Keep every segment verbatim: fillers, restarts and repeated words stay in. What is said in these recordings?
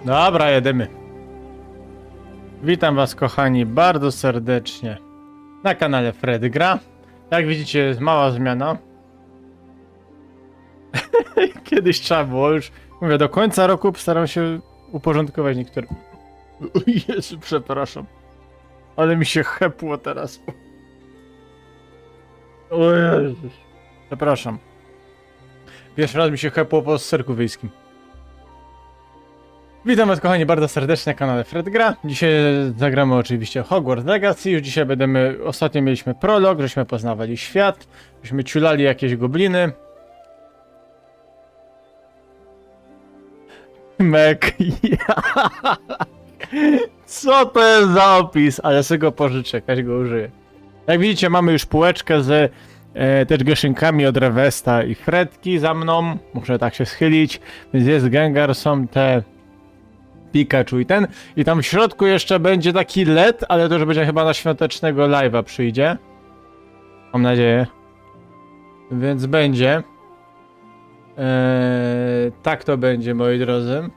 Dobra, jedymy. Witam was, kochani, bardzo serdecznie na kanale Fred Gra. Jak widzicie, jest mała zmiana. Kiedyś trzeba było już, mówię, do końca roku postaram się uporządkować niektóre. O Jezu, przepraszam. Ale mi się chepło teraz. O Jezus. Przepraszam. Pierwszy raz mi się chepło po serku wiejskim. Witam was, kochani, bardzo serdecznie na kanale Fred Gra. Dzisiaj zagramy oczywiście Hogwarts Legacy. Już dzisiaj będziemy, ostatnio mieliśmy prolog, żeśmy poznawali świat, żeśmy ciulali jakieś gobliny. Mek, ja. Co to jest za opis? Ale sobie go pożyczę, jakoś go użyję. Jak widzicie, mamy już półeczkę z e, też geszynkami od Revesta i Fredki za mną. Muszę tak się schylić. Więc jest Gengar, są te Pikachu i ten. I tam w środku jeszcze będzie taki led, ale to już będzie chyba na świątecznego live'a przyjdzie. Mam nadzieję. Więc będzie. Eee, tak to będzie, moi drodzy.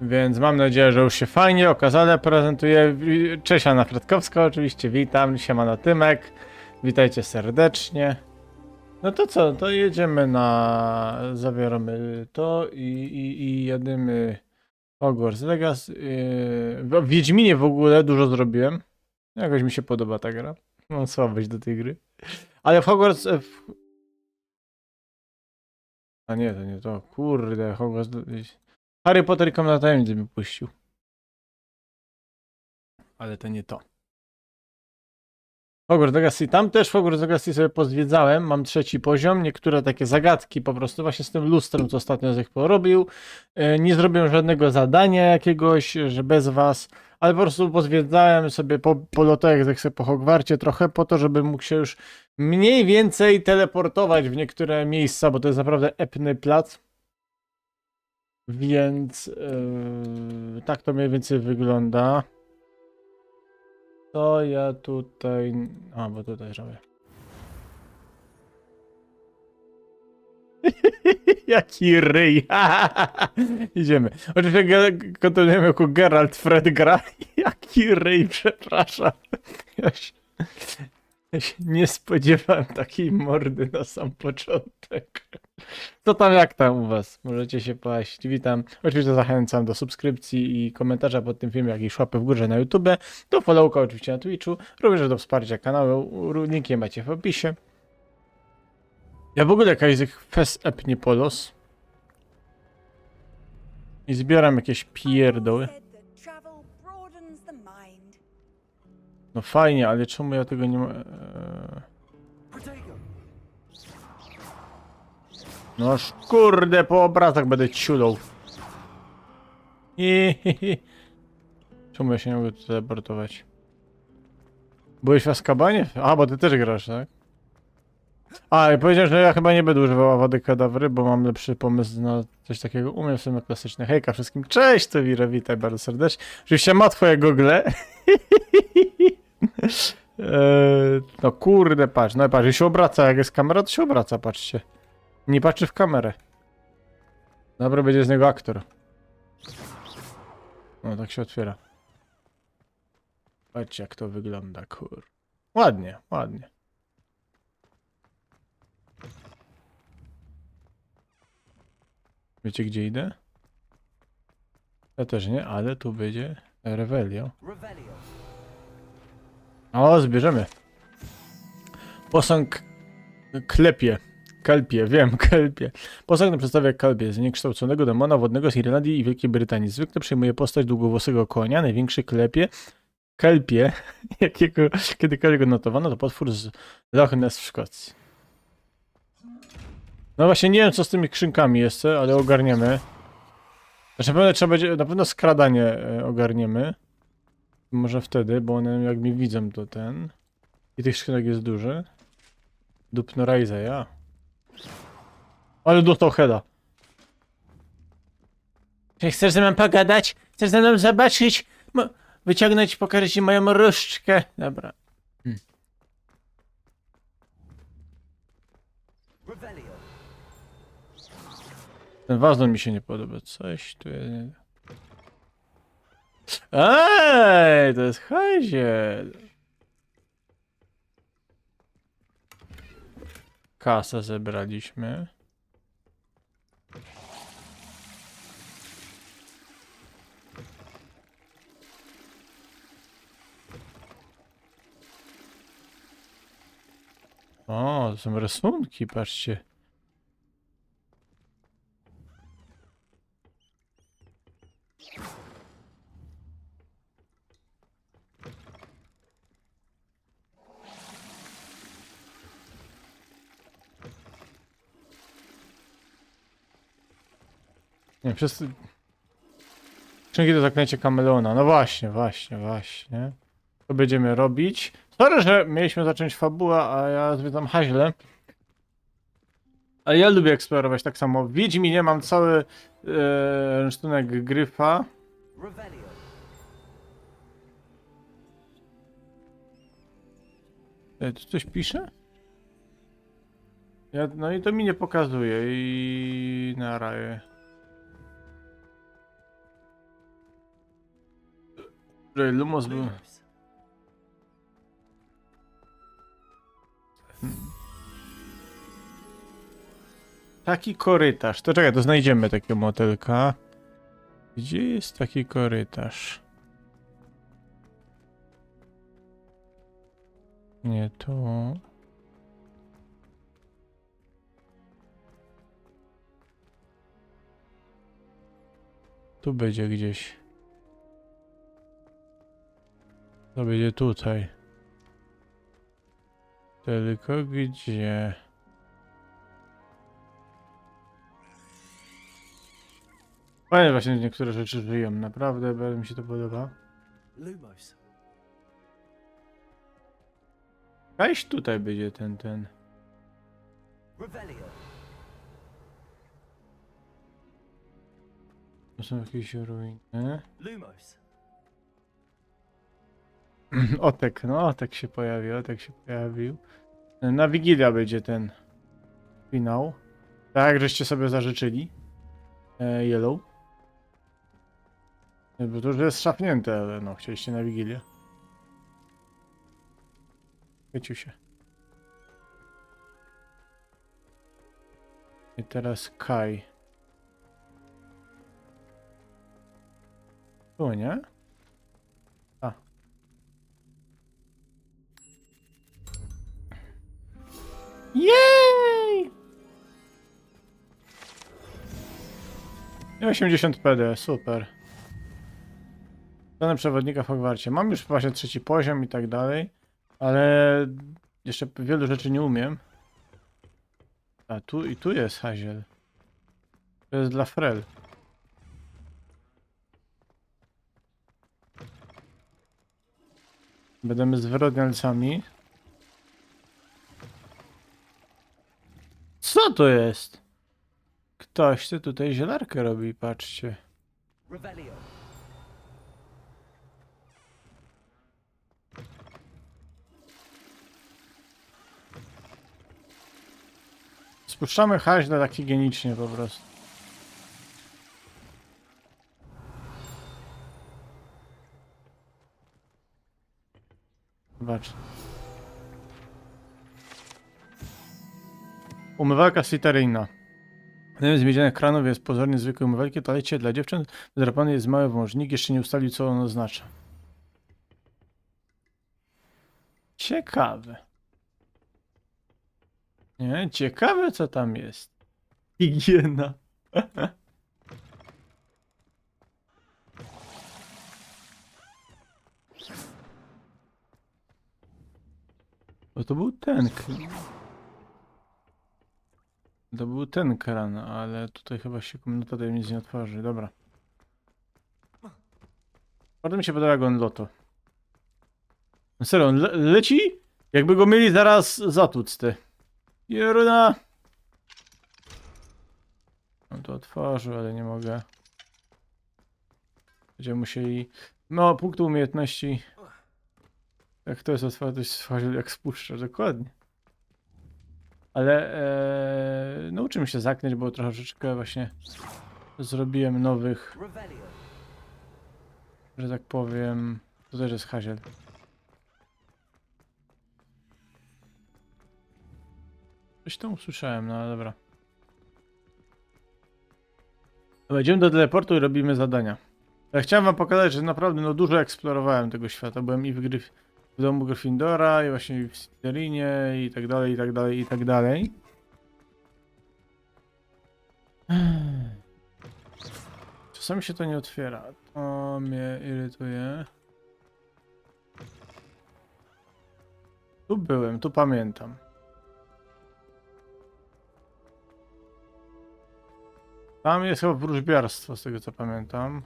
Więc mam nadzieję, że już się fajnie okazale prezentuje. Cześć, Anna Fredkowska, oczywiście, witam, siemano Tymek, witajcie serdecznie. No to co, to jedziemy na, zabieramy to i, i, i jedymy Hogwarts Legacy. Yy, w w Wiedźminie w ogóle dużo zrobiłem, jakoś mi się podoba ta gra, mam słabość do tej gry, ale w Hogwarts, e, w... A nie, to nie to. Kurde, Hogwarts... Harry Potter i Komnata Tajemnic bym puścił. Ale to nie to. Hogwarts Legacy. Tam też Hogwarts Legacy sobie pozwiedzałem. Mam trzeci poziom. Niektóre takie zagadki po prostu. Właśnie z tym lustrem, co ostatnio żech porobił. E, nie zrobiłem żadnego zadania jakiegoś, że bez was. Ale po prostu pozwiedzałem sobie po, po lotach, jak sobie po Hogwarcie trochę po to, żebym mógł się już mniej więcej teleportować w niektóre miejsca, bo to jest naprawdę epny plac. Więc yy, tak to mniej więcej wygląda. To ja tutaj... A, bo tutaj robię. Jaki ryj. Idziemy. Oczywiście ge- kontynuujemy jako Geralt Fred gra. Jaki ryj, przepraszam. Ja się, ja się nie spodziewałem takiej mordy na sam początek. Co tam, jak tam u was? Możecie się paść. Witam. Oczywiście zachęcam do subskrypcji i komentarza pod tym filmem, jak i łapy w górze na YouTube, do followka oczywiście na Twitchu, również do wsparcia kanału. Linki macie w opisie. Ja w ogóle jakaś fest epnie polos. I zbieram jakieś pierdoły. No fajnie, ale czemu ja tego nie ma... Eee... No kurde, po obrazach będę ciulał. I... Czemu ja się nie mogę tu teleportować? Byłeś w Azkabanie? A, bo ty też grasz, tak? A, i powiedziałem, że ja chyba nie będę używał Avada Kedavry, bo mam lepszy pomysł na coś takiego. Umiem w sumie klasyczne. Hejka wszystkim. Cześć, to Wira, witaj bardzo serdecznie. Oczywiście ma twoje gogle. Eee, no kurde, patrz, no patrz, i się obraca, jak jest kamera, to się obraca, patrzcie. Nie patrzy w kamerę. Dobra, będzie z niego aktor. No, tak się otwiera. Patrzcie, jak to wygląda, kur... Ładnie, ładnie. Wiecie, gdzie idę? Ja też nie, ale tu będzie Revelio. O, zbierzemy. Posąg klepie. Kelpie, wiem, kelpie. Posąg ten przedstawia kelpie, zniekształconego demona wodnego z Irlandii i Wielkiej Brytanii. Zwykle przyjmuje postać długowłosego konia, największy klepie. Kelpie, jakiego kiedykolwiek odnotowano, to potwór z Loch Ness w Szkocji. No właśnie, nie wiem, co z tymi skrzynkami jeszcze, ale ogarniemy. Znaczy, na pewno trzeba będzie, na pewno skradanie e, ogarniemy. Może wtedy, bo one jak mnie widzą, to ten. I tych skrzynek jest dużo. Dupno Raiza, ja. Ale dostał heada. Czy chcesz ze mną pogadać? Chcesz ze mną zobaczyć? Mo- Wyciągnąć, pokażę ci moją różdżkę. Dobra. Hmm. Ten wazon mi się nie podoba. Coś tu jest nie... Ej, to jest haziel. Kasę zebraliśmy. O, to są rysunki, patrzcie. Nie, wszyscy... Skrzynki to zaklęcie kameleona. No właśnie, właśnie, właśnie. To będziemy robić. Sorry, że mieliśmy zacząć fabułę, a ja zwiedzam haźle. Ale ja lubię eksplorować tak samo. W Wiedźminie mam cały e, rynsztunek Gryfa. Revelio. E, tu coś pisze? Ja, no i to mi nie pokazuje i na raje. Że Lumos był. Taki korytarz. To czekaj, to znajdziemy takiego motylka. Gdzie jest taki korytarz? Nie tu. Tu będzie gdzieś. To będzie tutaj. Tylko gdzie? Fajnie właśnie niektóre rzeczy żyją, naprawdę bardzo mi się to podoba. Lumos. Gdzieś tutaj będzie ten, ten. Revelio. To są jakieś ruiny. Lumos. Otek, no Otek się pojawił, Otek się pojawił. Na Wigilię będzie ten finał. Tak, żeście sobie zażyczyli. E, yellow. Nie, bo to już jest szafnięte, ale no, chcieliście na Wigilię. Chwycił się. I teraz Kai. Tu, nie? A. Jej! I osiemdziesiąt P D, super. Dane przewodnika w Hogwarcie. Mam już właśnie trzeci poziom i tak dalej, ale jeszcze wielu rzeczy nie umiem. A tu i tu jest haziel. To jest dla Frel. Będziemy zwyrodnialcami. Co to jest? Ktoś ty tutaj zielarkę robi, patrzcie. Revelio. Spuszczamy haźle tak higienicznie po prostu. Zobacz. Umywalka sliteryjna. W jednym z miedzianych kranów jest pozornie zwykłej umywalki, w toalecie dla dziewcząt wydrapany jest mały wąż. Nikt jeszcze nie ustalił, co on oznacza. Ciekawe. Nie, ciekawe, co tam jest. Higiena. Bo to był ten k-, to był ten kran, ale tutaj chyba się komnata tajemnic nie otworzy. Dobra. Bardzo mi się podoba, jak on loto. No serio, on le leci? Jakby go mieli zaraz zatłuc, ty. Pieruna! No to otworzył, ale nie mogę. Będziemy musieli... No, punktu umiejętności. Jak to jest otwartość, stworzył jak spuszczasz, dokładnie. Ale e, nauczymy się zaklęć, bo troszeczkę właśnie zrobiłem nowych, że tak powiem. To też jest haziel. Coś tam usłyszałem, no ale dobra. Dobra, idziemy do teleportu i robimy zadania. Ja chciałem wam pokazać, że naprawdę no, dużo eksplorowałem tego świata. Byłem i w, Gryf- w domu Gryffindora, i właśnie w Slytherinie, i tak dalej, i tak dalej, i tak dalej. Czasami się to nie otwiera. To mnie irytuje. Tu byłem, tu pamiętam. Tam jest chyba wróżbiarstwo, z tego co pamiętam.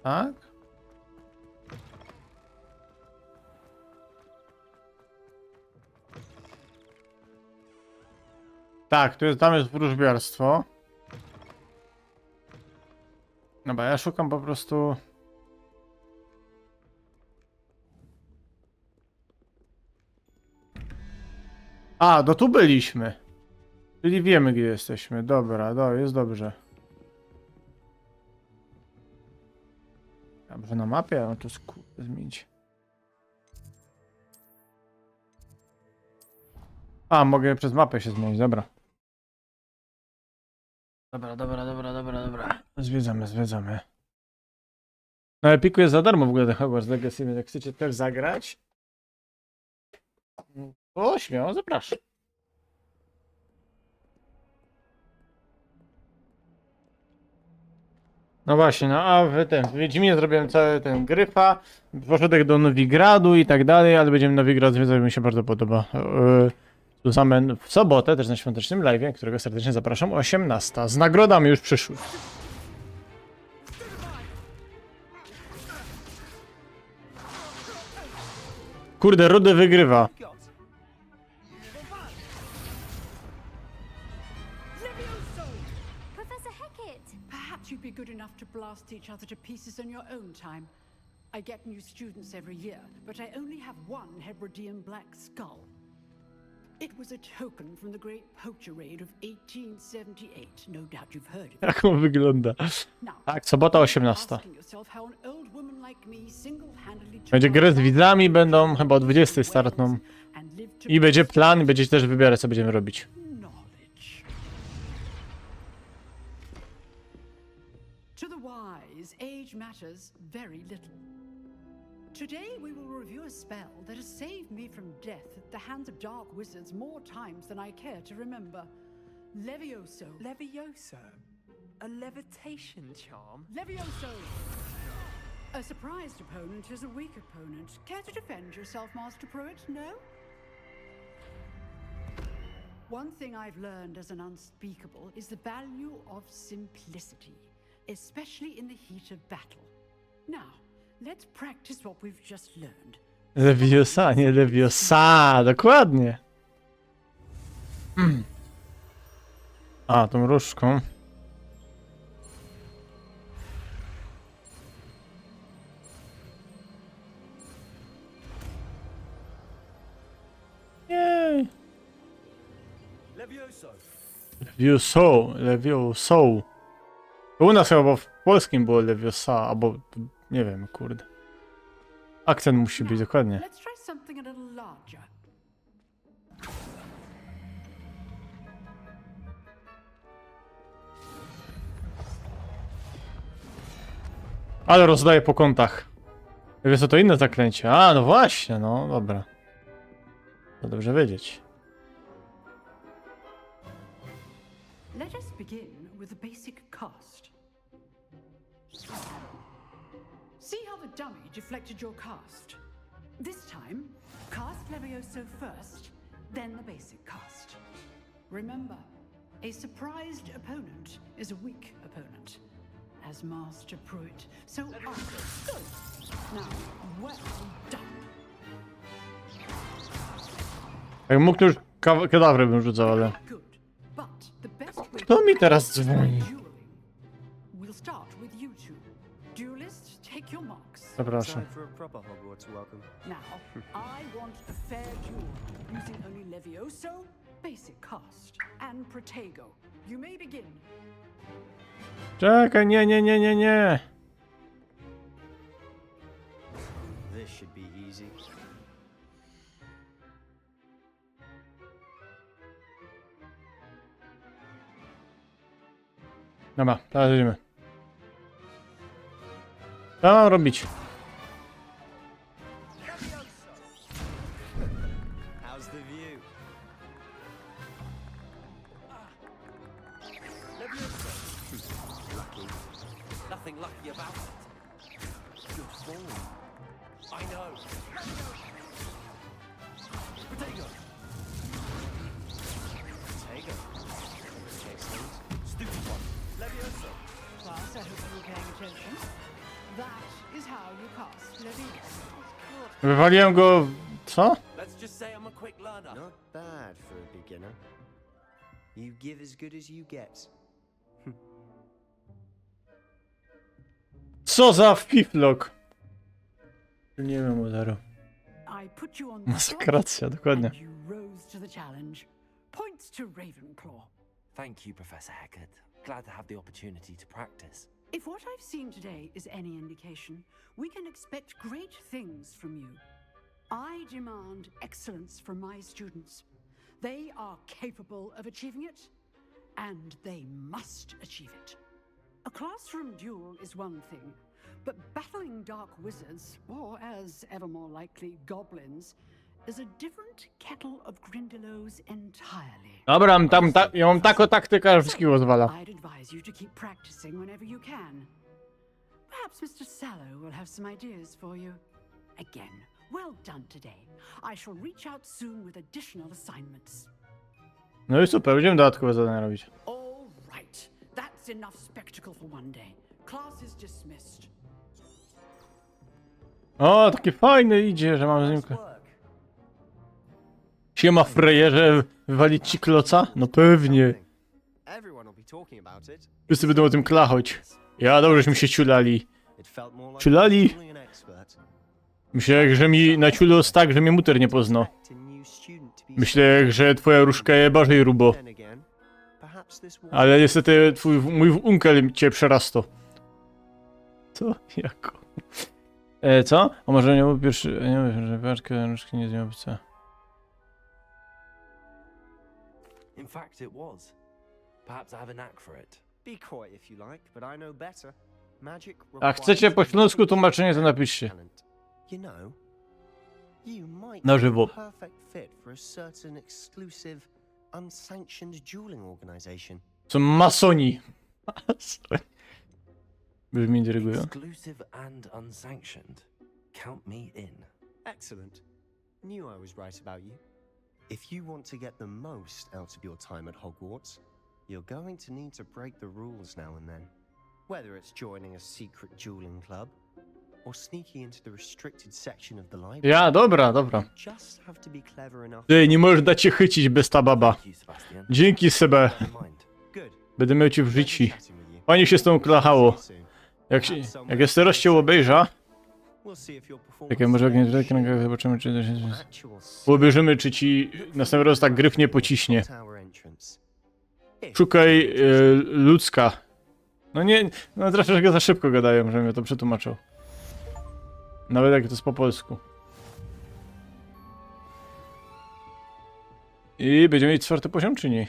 Tak? Tak, tu jest, tam jest wróżbiarstwo. Dobra, ja szukam po prostu. A, no tu byliśmy. Czyli wiemy, gdzie jesteśmy. Dobra, do, jest dobrze. Dobrze na mapie, no to jest kurde zmienić. A, mogę przez mapę się zmienić, dobra. Dobra, dobra, dobra, dobra, dobra. Zwiedzamy, zwiedzamy. Na Epiku jest za darmo w ogóle ten Hogwarts Legacy, więc jak chcecie też zagrać, to śmiało zapraszam. No właśnie, no a w tym, w Wiedźminie zrobiłem cały ten gryfa, poszedłem do Nowigradu i tak dalej, ale będziemy Nowigrad zwiedzać, mi się bardzo podoba. Yy, tu zamen w sobotę, też na świątecznym live'ie, którego serdecznie zapraszam, osiemnasta. Z nagrodami już przyszły. Kurde, Rudy wygrywa. Professor Hecat! Perhaps you'd be good enough to blast each other to pieces on your own time. I get new students every year, but I only have one Hebridean Black Skull. It was a token from the great poacher raid of eighteen seventy-eight. No doubt you've heard of it. Jak on wygląda? Now, Tak, sobota osiemnasta. asking yourself how an old woman like me single-handedly took Będzie on gry z that widzami, many będą different chyba o dwudziestej ways startną. And lived to I będzie boast plan, i będziecie też wybierać, co będziemy robić. knowledge. To the wise, age matters very little. Today we will review a spell that has saved me from death at the hands of dark wizards more times than I care to remember. Levioso. Levioso? A levitation charm? Levioso! A surprised opponent is a weak opponent. Care to defend yourself, Master Pruitt? No? One thing I've learned as an unspeakable is the value of simplicity, especially in the heat of battle. Now, let's practice what we've just learned. Leviosa, nie Leviosa, dokładnie. Mm. A, tą różdżką. Jej. Levioso. Levioso, Levioso. To u nas chyba w polskim było Leviosa, albo nie wiem, kurde. Akcent musi być dokładnie. Let's try something a little larger. Ale rozdaje po kątach. Wiesz co, to inne zaklęcie. A, no właśnie, no dobra. To dobrze wiedzieć. Let us begin with the basic cast. See how the dummy deflected your cast. This time, cast Levioso first, then the basic cast. Remember, a surprised opponent is a weak opponent. As Master Pruitt, so I. Good. Now, well done. Jak mógł, to już ka- kadawry bym rzucał, ale... Good. But the best way Kto mi teraz dzwoni? Dueling. We'll start with you Duelists, take your marks. Zapraszam. Time for a proper Hogwarts welcome. Now, I want a fair duel, using only Levioso, basic cast, and Protego. You may begin. Czekaj, nie, nie, nie, nie, nie. This should be easy. Dobra, teraz jedziemy. Co mam robić? How's the view? Lucky. Nothing lucky about it. Good form. I know. Protego. Protego. Excellent. Stupid one. Levioso. Class, I hope you were paying attention. That is how you cast Levioso. Wywaliłem go. Co? Let's just say I'm a quick learner. Not bad for a beginner. You give as good as you get. Co za fiflok? Nie wiem, zero. I put you on the spot, Masakracja, dokładnie. and you rose to the challenge. Points to Ravenclaw. Thank you, Professor Hecat. Glad to have the opportunity to practice. If what I've seen today is any indication, we can expect great things from you. I demand excellence from my students. They are capable of achieving it, and they must achieve it. A classroom duel is one thing, but battling dark wizards, or as ever more likely, goblins, is a different kettle of Grindylows entirely. Dobra, mam tam ta, ja mam taką taktykę, że wszystkiego zwala. I'd advise you to keep practicing whenever you can. Perhaps Mister Sallow will have some ideas for you. Again, well done today. I shall reach out soon with additional assignments. No i super, będziemy dodatkowe zadania robić. All right, that's enough spectacle for one day. Class is dismissed. O, taki fajny idzie, że mam z nim... Nice work. Siema, frajerze, wywalić ci kloca? No pewnie. Everyone will be talking about it. Wszyscy będą o tym klachoć. Ja, dobrze, że mi się ciulali. It felt more like Ciulali? Fooling an expert. Myślę, że mi naciulos tak, że mnie muter nie poznał. Expect a new student to be Myślę, że twoja różka je bardziej rubo. Then again, perhaps this was Ale niestety twój, mój unkel cię przerasto. Co? Jako? E, co? A może nie był pierwszy... Nie wiem, że paczka różki nie zmiała być co? In fact, it was. Perhaps I have a knack for it. Be coy if you like, but I know better. Magic A chcecie po śląsku tłumaczenie, to napiszcie. Talent. You know, you might Na be żywo. The perfect fit for a certain exclusive, unsanctioned dueling organization. Są masoni. Masoni. Brzmi intrygująco. Exclusive and unsanctioned. Count me in. Excellent. Knew I was right about you. If you want to get the most out of your time at Hogwarts, you're going to need to break the rules now and then. Whether it's joining a secret dueling club or sneaking into the restricted section of the library, Ja, dobra, dobra. you just have to be clever enough. Ty, nie możesz dać się chycić bez ta baba. Thank you, Sebastian. Dzięki, Sebe. Bear in mind. Good. Będę miał cię w Pleasure życiu. chatting with you. Fajnie się z tą klachało. See you soon. Jak, się, jak jeszcze raz cię obejrzę, We'll see if your performance jak ja może today ogniem shows kręgach, zobaczymy, czy to się... actual Obejrzymy, czy ci następny raz tak gryf nie pociśnie. Tower entrance. Szukaj e, ludzka. No nie, no troszeczkę za szybko gadają, żebym ja to przetłumaczył. Nawet jak to jest po polsku. I będziemy mieć czwarty poziom, czy nie?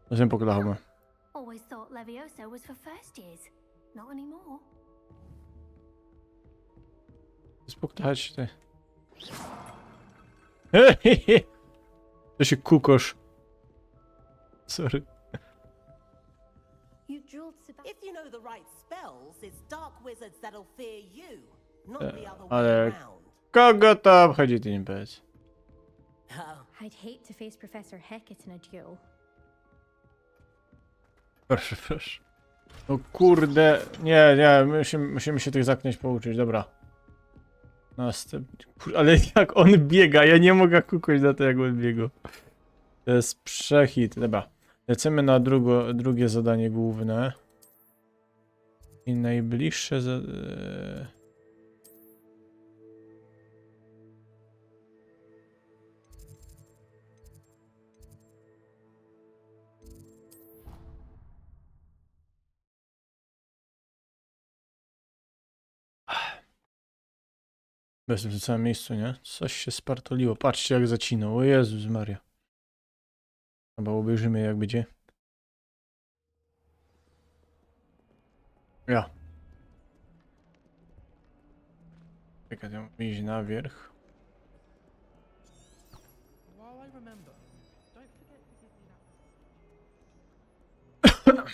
Weźmy po klachoma. Always thought Levioso was for first years. Not anymore. Spokojnie, ty. To się kukosz. Sorry. You drilled Sebastian. If you know the right spells, it's dark wizards that'll fear you, not E, the other ale- way round. Kogo to obchodzi, ty nie powiedz? Oh, I'd hate to face Professor Hecat in a duel. Proszę, proszę. No kurde, nie, nie, musimy, musimy się tych zaklęć pouczyć, dobra. Następny. Kur- Ale jak on biega, ja nie mogę kukoś na to, jak on biega. To jest przehit, dobra. Lecymy na drugo-, drugie zadanie głōwne. I nojbliższe za-, e, Bez w tym samym miejscu, nie? Coś się spartoliło. Patrzcie, jak zacinło. O Jezus Maria. Chyba obejrzymy, jak będzie. Ja. Czekaj, to ja muszę iść na wierzch. While I remember, don't forget to give me that.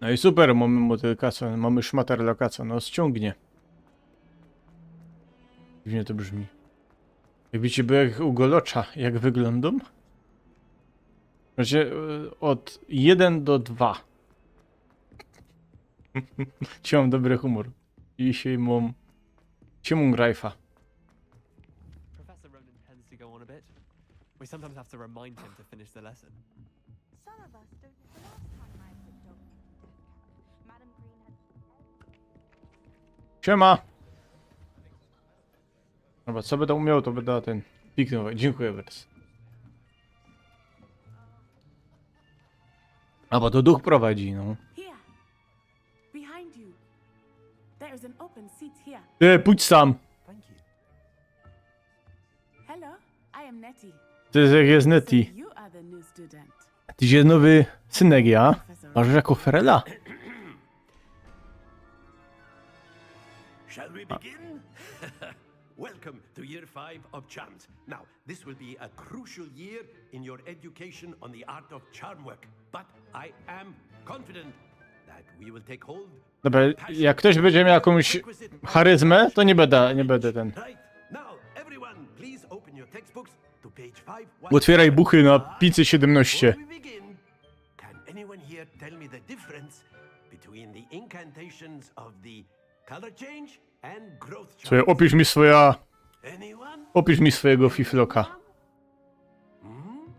No i super, mamy motylka, co, mamy szmaterlaka, co nas ciągnie. Dziwnie to brzmi. Jakby ci było jak u Golocza, jak wyglądam? Znaczy, e, od jeden do dwa. Ci mam dobry humor. Dzisiej mam, ci mam grajfa. Professor Ronen tends to go on a bit. We sometimes have to remind him to finish the lesson. Some of us don't know the last time I was a dog. Madam Green has Siema. Dobra, co bydã umiał, to bydã ten piknął. Dziękuję bardzo. A bo to duch prowadzi, no. Here. Behind you. There is an open seat here. Ty, pójdź sam. Thank you. Hello, I am Nettie. Ty jest, jest Nettie. So you are the new student. Ty jest nowy synek, ja? Professor. Masz jako Ferela? Shall we begin? Welcome to year five of Charms. Now, this will be a crucial year in your education on the art of charm work, but I am confident that we will take hold. Dobra, jak ktoś będzie miał jakąś charyzmę, to nie będę, nie będę ten. Right. Now, everyone, please open your textbooks to page five one seven. Otwieraj buchy na pięćset siedemnaście. Before we begin, can anyone here tell me the difference between the incantations of the color change and growth chart? Słuchaj, opisz mi swoja, Anyone? Opisz mi swojego fifloka. Hmm?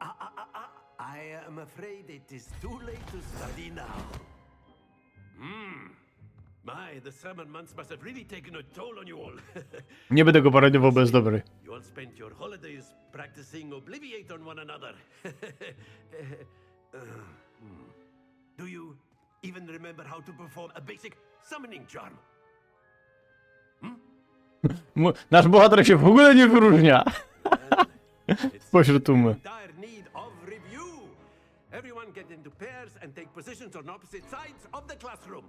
Ah, ah, ah, ah. I am afraid it is too late to study now. Hmm. My, the summer months must have really taken a toll on you all. Nie będę go parodował, bo jest dobry. You all spent your holidays practicing Obliviate on one another. Uh, hmm. Do you even remember how to perform a basic summoning charm? Hmm? Mu-, nasz bohater się w ogóle nie wyróżnia. Well, it's spośród tłumu. In dire need of review. Everyone get into pairs and take positions on opposite sides of the classroom.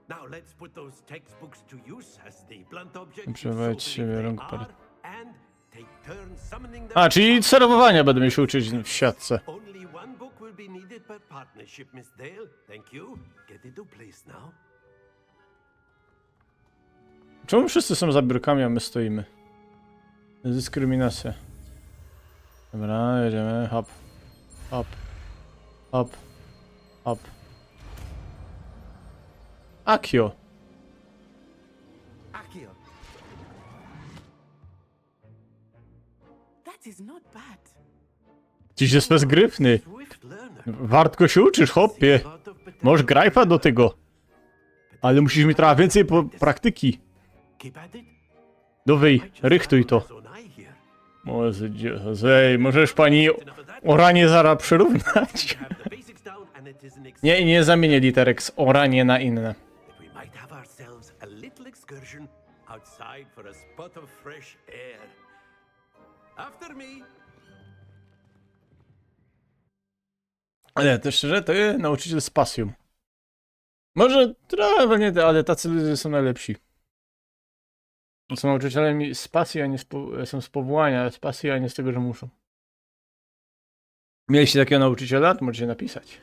Now let's put those textbooks to use as the blunt objects of so briefly are, and take turns summoning them. A, czyli serwowania będę musiał uczyć w siatce. Only one book will be needed per partnership, Miss Dale. Thank you. Get into place now. Czemu wszyscy są za biurkami, a my stoimy? Dyskryminacja. Dobra, jedziemy. Hop. Hop. Hop. Hop. Accio. Accio. That is not bad. Tyś jest bezgryfny. Swift learner. Wartko się uczysz, chłopie. See a lot of potential. Możesz grajfa do tego. Ale musisz mieć trochę więcej po-, praktyki. Keep at it. Nowej, rychtuj to. As on I hear. Może, zej, możesz pani Oranie zara przyrównać? We have the basics down and it is an ex- Nie, nie zamienię literek z Oranie na inne. That we might have ourselves a little excursion outside for a spot of fresh air. After me. Ale to szczerze, to jest nauczyciel z pasją. Może trochę pewnie, ale tacy ludzie są najlepsi. Są nauczycielami z pasji, a nie z po-, są z powołania, ale z pasji, a nie z tego, że muszą. Mieliście takiego nauczyciela? To możecie napisać.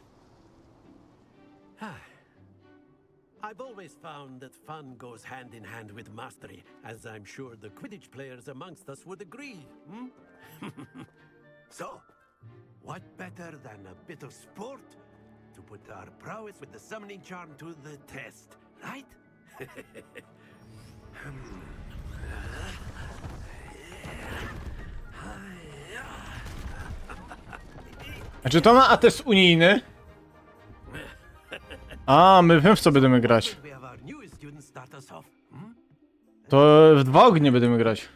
I've always found that fun goes hand in hand with mastery, as I'm sure the Quidditch players amongst us would agree, hmm? So, what better than a bit of sport to put our prowess with the summoning charm to the test, right? Hmm. Znaczy to ma, a to je unijny? A, my wiym, w co bydymy grać. We have our newest student start us off. Hmm? To w dwa ognie bydymy grać.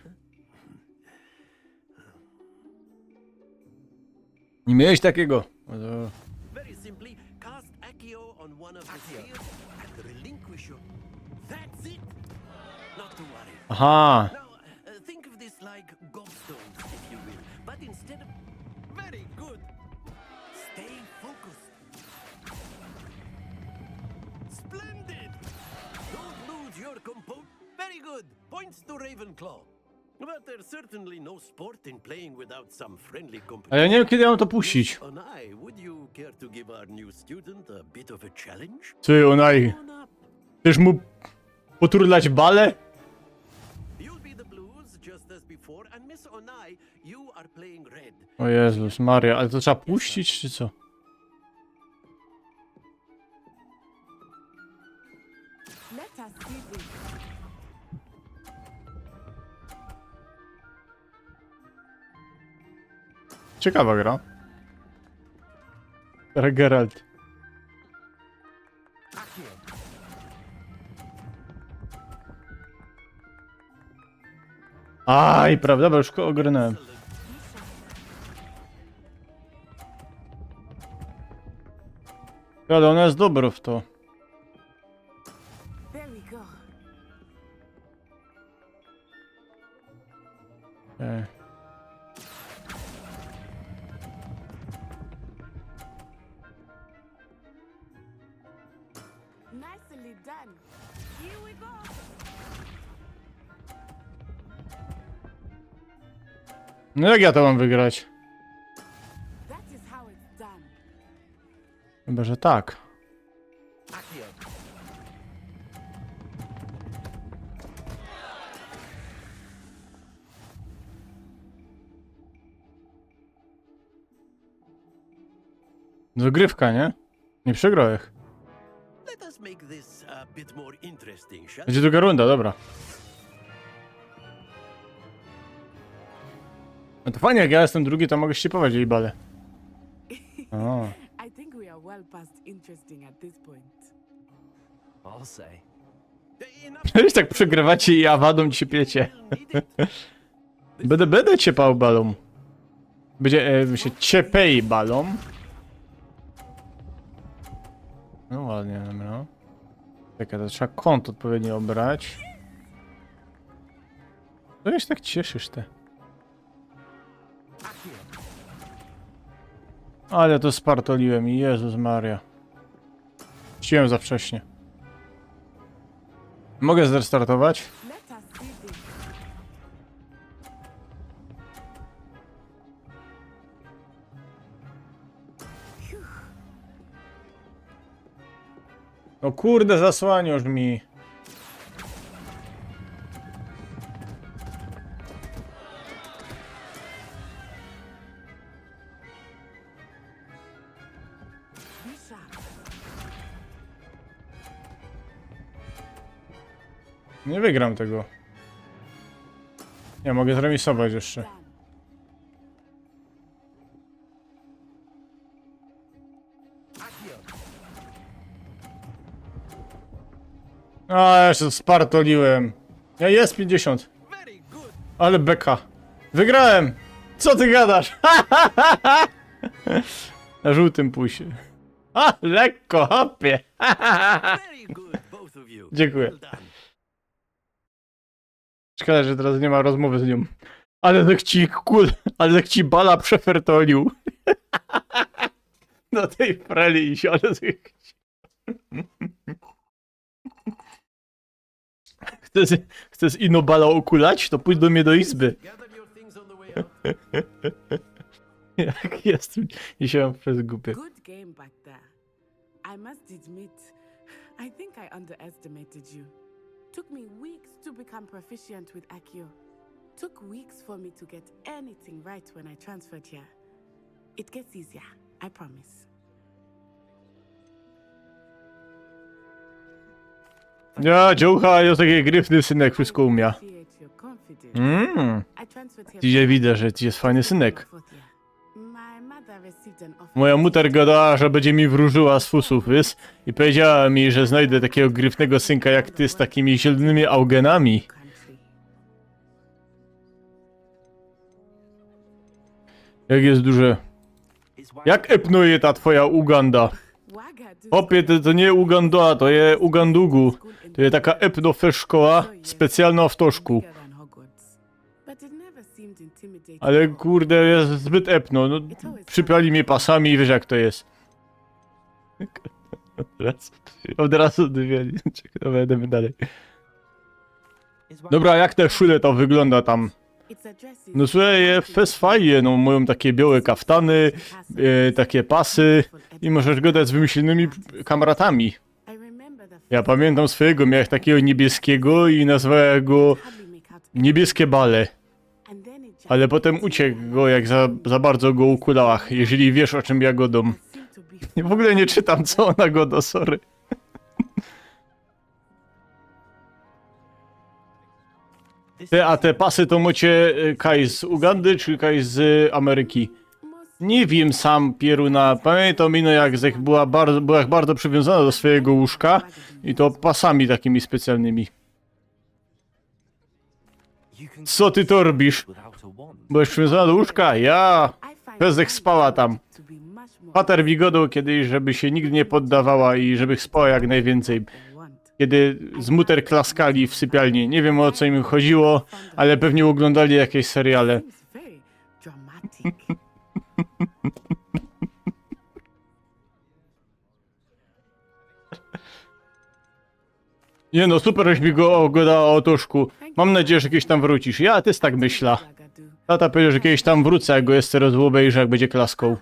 Niy miałeś takigo. No to Very simply, cast Accio on one of the spheres and relinquish your... That's it! Not to worry. Aha. Now, uh, think of this like gobstones, if you will. But instead of... Very good! Stay focused. Splendid! Don't lose your composure. Very good! Points to Ravenclaw. But there's certainly no sport in playing without some friendly competition. A jŏ niy wiym, kedy jŏ mōm to puścić. Onai, would you care to give our new student a bit of a challenge? Ty, Onai. On up. Chcesz mu poturlać bale? You'll be the blues, just as before, and Miss Onai, you are playing red. O Jezus Maria, ale to trzeba puścić, czy co? Let us see this. Ciekawa gra. Geralt. Aj, prawda, bo już go ôgrnōłym. Ale ôna je dobra w to. There we go. E. Nicely done. Here we go. No jak jŏ to mōm wygrać? That is how it's done. Chyba że tak. Accio. Dogrywka, nie? Niy przegrŏłech. Let us make this a bit more interesting, shall we? Będzie druga runda, dobra. No to fajnie, jak jŏ jestem drugi, to mogę szczypować jej bale. O. I think we are well past interesting at this point. I'll say. Już tak przegrywacie i Awadą ci pijecie. Bydã, bydã ciepał balōm. Bydzie, e, my sie ciepej balōm. No ładnie, dobra. Czekej, to trzeba kōnt ôdpowiedni ôbrać. To sie tak cieszysz, ty. Ale to spartoliłem, Jezus Maria. Chciałem za wcześnie. Mogę zrestartować? Let us see this. No kurde, zasłaniasz mi. Be sharp. Nie wygram tego. Ja mogę zremisować jeszcze. Done. A, ja się spartoliłem. Ja, jest pięćdziesiąt. Very good. Ale beka. Wygrałem! Co ty gadasz? Na żółtym pusie. A, lekko, chłopie. Very good, both of you. Dziękuję. Well done. Szkoda, że teraz nie ma rozmowy z nią. Ale tak ci kul, ale tak ci bala przefertolił. Do tej freli iść, ale tak ci... Chcesz, chcesz ino bala okulać? To pójdź do mnie do izby. Gather your things on the way out. Jak jest dzisiaj przez głupie. Good game back there. I must admit, I think I underestimated you. Took me weeks to become proficient with Accio. Took weeks for me to get anything right when I transferred here. It gets easier, I promise. Ja, dziołcha, ja taki gryfny synek, wszystko umie. Appreciate your confidence. Mm. I transferred here Dzisiaj from widzę, że ci jest fajny synek. fourth year. My mother Moja mutter gadała, że bydzie mi wróżyła z fusōw, wiysz? I powiedziała mi, że znojdę takigo gryfnego synka jak ty z takimi zielōnymi augenami. Jak je duże. Jak epnuje ta twoja Uganda? Chopie, to, to niy Uganda, to je Ugandugu. To je taka epno-fesz szkoła, specjalno w Toszku. Ale kurde, je zbyt epno. No, przypiali mie pasami i wiysz, jak to je. Od razu, od razu dwie. Czekaj, dobra, jedymy dalej. Dobra, jak te szule to wyglōnda tam? No słuchej, je fest fajnie, no, majōm takie biołe kaftany, e, takie pasy i możesz gŏdać z wymyślōnymi kamratami. Ja pamiyntam swojigo, miałech takigo niebieskigo i nazywałech go Niebieskie Bale. Ale potym uciek go, jak za, za bardzo go ukulałach, jeźli wiysz, ô czym ja gŏdōm. W ogōle niy czytam, co ôna gŏdŏ, sorry. Ty, a te pasy to mŏcie, y, kaj z Ugandy, czy kaj z Ameryki? Niy wiym sam, pierōna. Pamiyntam ino, jak żech była bardzo, była bardzo przywiōnzōnŏ do swojigo łóżka i to pasami takimi specjalnymi. Co ty to robisz? Byłaś przywiōnzōnŏ do łóżka? Ja. Bez żech spała tam. Pater mi gŏdoł kiedyś, żeby sie nigdy niy poddawała i żebych spała jak nojwiyncyj. Kiedy z mutter klaskali w sypialni. Niy wiym, ô co im chodziło, ale pewnie ôglōndali jakeś seriale. Niy no, super, żeś mi go ôgŏdała, Otuszku. Mam nadzieja, że kiedyś tam wrōcisz. Ja tyż tak myśla. Tata powiedzioł, że kiedyś tam wrōcã, jak go jeszcze roz ôbejrzã, jak bydzie klaskoł.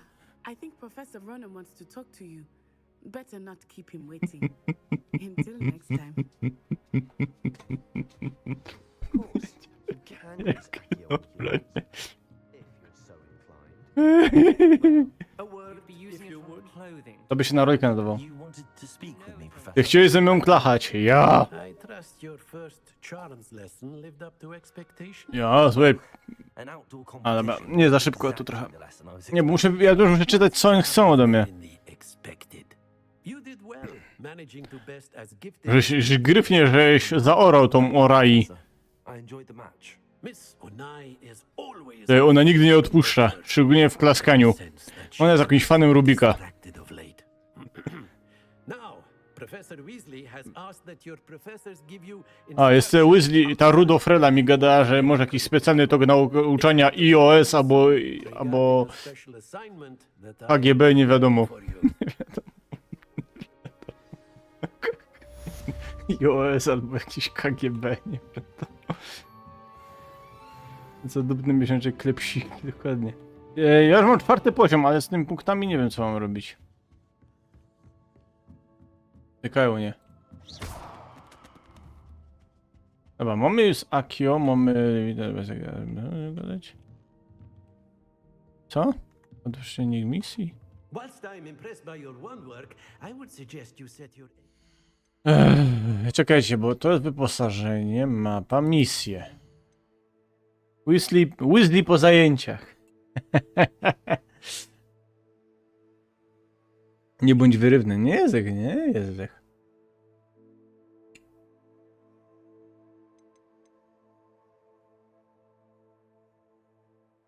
I think Professor Ronen wants to talk to you. Better not keep him waiting. Until next time. Of course, you can ask Akio what you want, if you're so inclined. A word, if you would. To by sie na rolka nadowało. You wanted to speak with me, Professor. Ty chciałeś ze mną klachać. Ja. I trust your first charms lesson lived up to expectation. Ja, słuchaj. An outdoor competition. A, dobra, niy, za szybko tu trochę. Niy, bo muszę, ja już muszę czytać, co oni chcą ode mnie. Expected. You did well, managing to best as gifted. Żeś, żeś gryfnie, żeś zaorał tōm Orai. I enjoyed the match. Miss Onai is always. E, ôna nigdy niy ôdpuszcza, szczególnie w klaskaniu. Ôna je jakimś fanym Rubika. Distracted of late. Now, Professor Weasley has asked that your professors give you. A, jeszcze Weasley, ta Rudolfrella mi gŏdała, że może jakiś specjalny tok nauczania iOS abo, abo special assignment that I K G B, niy wiadōmo. For you. iOS abo jakiś K G B, niy wiadōmo. Za dupny miesiączek klepsiki, dokładnie. E, ja już mam czwarty poziom, ale z tym punktami niy wiym, co mam robić. Tykajōm mie. Dobra, mōmy już Akio, mōmy, widzã, bez, gadać. Co? Odwrócenie misji? Whilst I'm impressed by your wand work, I would suggest you set your Ech, czekajcie, bo to jest wyposażenie, mapa, misje. Weasley, Weasley po zajęciach. Nie bądź wyrywny. Nie jest tak, nie jest tak.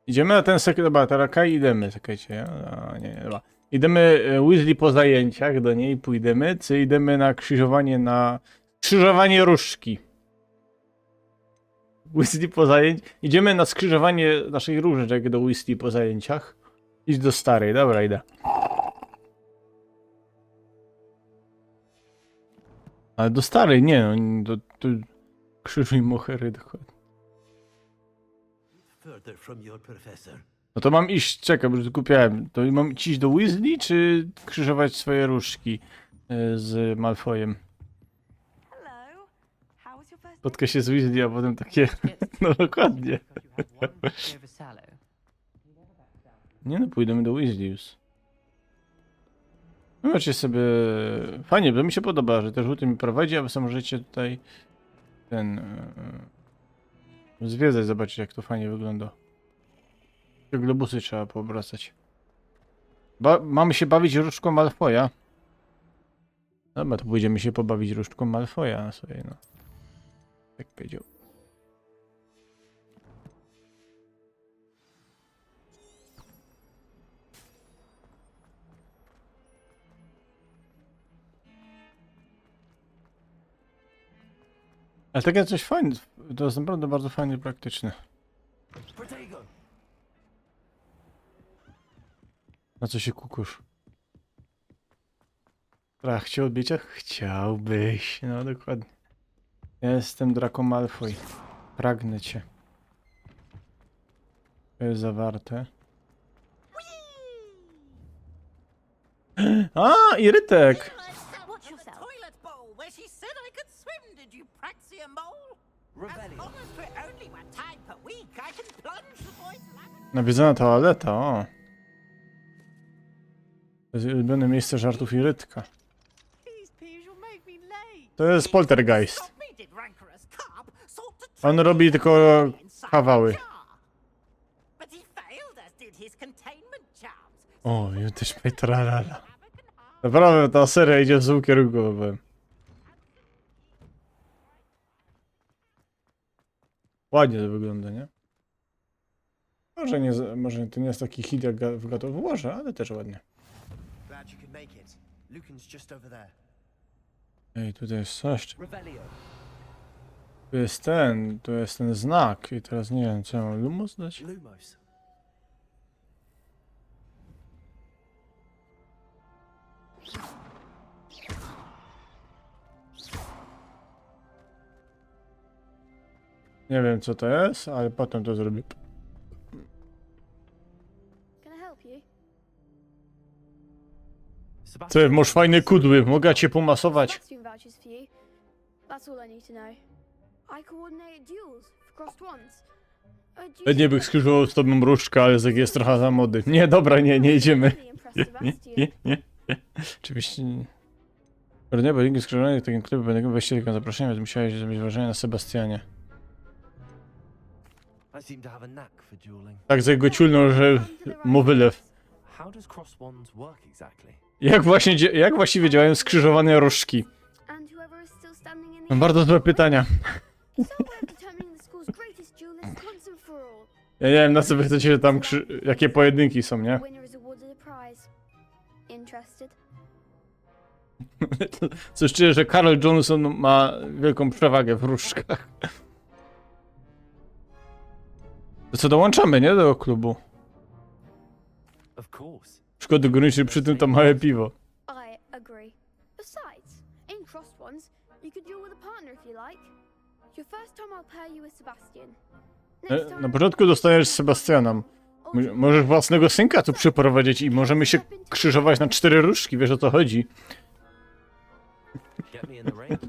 Idziemy na ten sek-, dobra, teraz kaj idziemy, czekajcie, ja? A, nie, nie, dobra. Idziemy, e, Weasley po zajęciach, do niej pójdziemy, czy idziemy na krzyżowanie, na krzyżowanie różdżki? Weasley po zajęć-, idziemy na skrzyżowanie naszych różdżek do Weasley po zajęciach. Idź do starej, dobra, idę. Ale do starej, nie, no, do, do krzyżuj mohery, dokładnie. Further from your professor. No to mam iść, czekaj, bo już zgłupiałem. To mam iść do Weasley, czy krzyżować swoje różdżki, e, z Malfoyem? Hello. How was your first day? Spotka się z Weasley, a potem takie, no dokładnie. Because you had one drink over Sallow. Nie no, pójdziemy do Weasley już. No, macie sobie, fajnie, bo mi się podoba, że ten żółty mi prowadzi, a wy sobie możecie tutaj ten, e, e, zwiedzać, zobaczyć, jak to fajnie wygląda. Te globusy trzeba poobracać. Ba mamy się bawić różdżką Malfoja. Dobra, to pójdziemy się pobawić różdżką Malfoja sobie, no. Tak powiedział. Ale takie coś fajne, to jest naprawdę bardzo fajne i praktyczne. Na co się kukusz? Strach cię odbicia? Chciałbyś. No dokładnie. Jestem Draco Malfoy. Pragnę cię. To jest zawarte. A, i Rytek! Watch yourself. Toilet bowl where she said I could swim, did you praxia mole? As Revelio. Long as we're only one time per week, I can plunge the boy's lavender. Nawiedzona toaleta, o. To jest ulubione miejsce żartów i Rytka. These peas will make me late. To jest poltergeist. Stop me, did rancorous carp. Sought to On trap robi me tylko inside kawały. the jar. But he failed, as did his containment charms. O, i też tralala. Havoc and harm. Naprawdę ta seria idzie w złym kierunku, bo powiem. Ładnie to wygląda, nie? Może nie, z- może to nie jest taki hit jak ga- w God of Warze, ale też ładnie. Glad you could make it. Lucan's just over there. Ej, tutaj jest coś. Revelio. Tu jest ten, tu jest ten znak i teraz nie wiem, co ja mam, Lumos dać? Lumos. Nie wiem, co to jest, ale potem to zrobię. Can I help you? Sebastian. Ty, masz fajne kudły, mogę cię pomasować? Sebastian vouches for you. That's all I need to know. I coordinated duels for Crossed Wands. A duel Nie bych skrzyżował z tobą różdżka, ale jest trochę za młody. Nie, dobra, nie, nie idziemy. Really impressed Sebastian. Nie, nie, nie. Oczywiście nie. Pewnie, bo dzięki skrzyżowaniu w takim klubie będziemy właściwie zaproszenia, więc musiałeś zrobić wrażenie na Sebastianie. I seem to have a knack for dueling. Tak, że go ciulnął, że mu wylew. How does Crossed Wands work exactly? Jak właśnie, dzia- jak właściwie działają skrzyżowane różdżki? And whoever is still standing in the Mam bardzo złe pytania. It's our way of determining the school's greatest duelist once and for all. Ja nie wiem, na co wy chcecie, że tam krzyż... jakie pojedynki są, nie? Winner is awarded a prize. Interested? Coś czuję, że Carl Johnson ma wielką przewagę w różdżkach. To co, dołączamy, nie? Do klubu. Of course. Szkoda górniczy przy tym to małe piwo. I agree. Besides, in Crossed Wands, you could duel with a partner if you like. Your first time I'll pair you with Sebastian. E, na początku dostaniesz z Sebastianem. Mo- Możesz własnego synka tu przyprowadzić i możemy się krzyżować na cztery różdżki, wiesz, o co chodzi. Get me in the ring.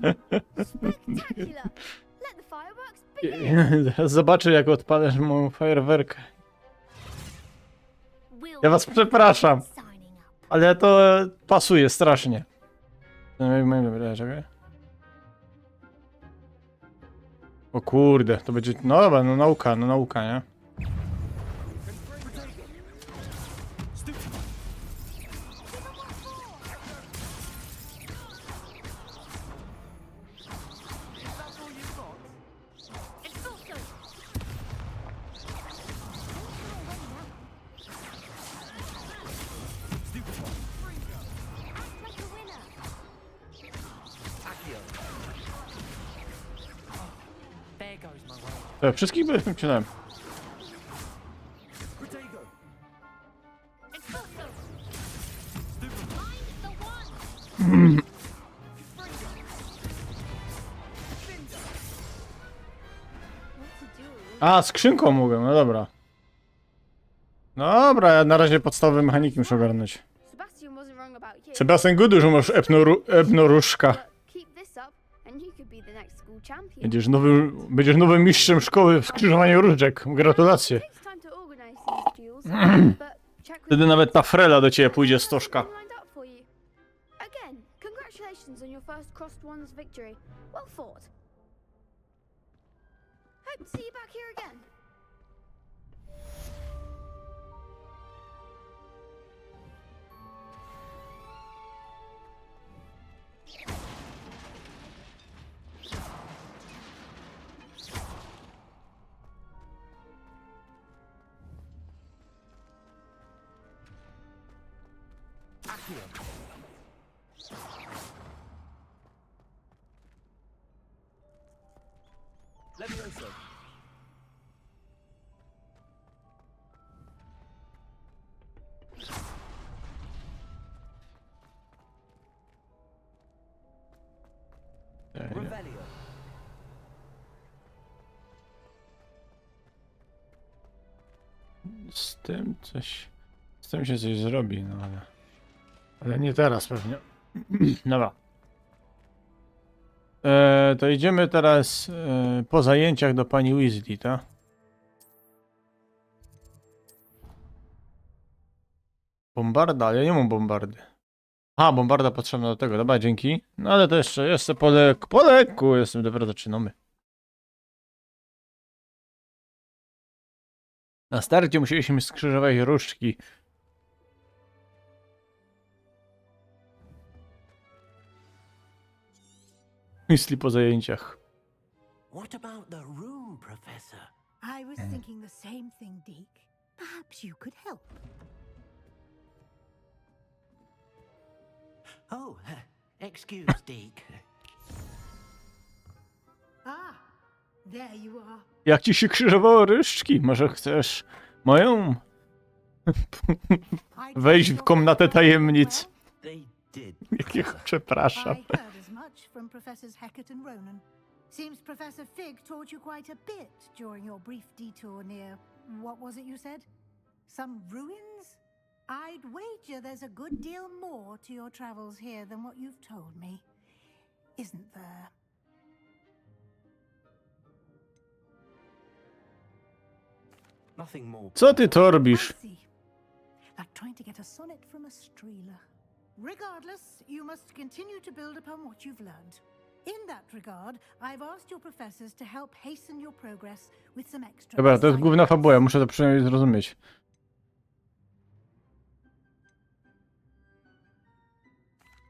Spectacular! Let the fireworks begin! Zobaczę, jak odpalisz moją fajerwerkę. We'll Ja was przepraszam, signing up. ale to pasuje strasznie. No i moim dobra, czekaj. O kurde, to będzie... No dobra, no nauka, no nauka, nie? Accio. There goes my way. To wszystkich by wciągnąłem. Protego. A, skrzynką mogę, no dobra. Dobra, ja na razie podstawowe mechaniki muszę ogarnąć. Sebastian wasn't wrong about you. Sebastian Gudu, że masz epno, ru- epno różdżka. But keep this up, and you could be the next school champion. Będziesz nowym, będziesz nowym mistrzem szkoły w skrzyżowaniu różdżek. Gratulacje. It takes time to organise these duels, but check with Wtedy nawet ta frela do ciebie pójdzie, stożka. Lined up for you. Again, congratulations on your first Crossed Wands victory. Well fought. Hope to see you back here again. Levioso. Ej, Revelio. Z tym coś... Z tym się coś zrobi, no ale... Ale nie teraz pewnie. Dobra. E, to idziemy teraz e, po zajęciach do pani Weasley, tak? Bombarda, ale ja nie mam bombardy. A, bombarda potrzebna do tego, dobra, dzięki. No ale to jeszcze, jeszcze po, lek, po lekku jestem, dopiero zaczynamy. Na starcie musieliśmy skrzyżować różdżki. Myśli po zajęciach. What about the room, Professor? I was thinking the same thing, Deek. Perhaps you could help. Oh, excuse, Deek. Ah, there you are. Jak ci się krzyżowały różdżki? Może chcesz moją? I'd Wejść w rather komnatę your tajemnic. Well, They did. Jakiego przepraszam. I heard as much from Professors Hecat and Ronen. Seems Professor Fig taught you quite a bit during your brief detour near, what was it you said? Some ruins? I'd wager there's a good deal more to your travels here than what you've told me. Isn't there? Nothing more. Co ty to I robisz? See. Like trying to get a sonnet from a streeler. Regardless, you must continue to build upon what you've learned. In that regard, I've asked your professors to help hasten your progress with some extra Dobra, to jest główna fabuła, ja muszę to przynajmniej zrozumieć.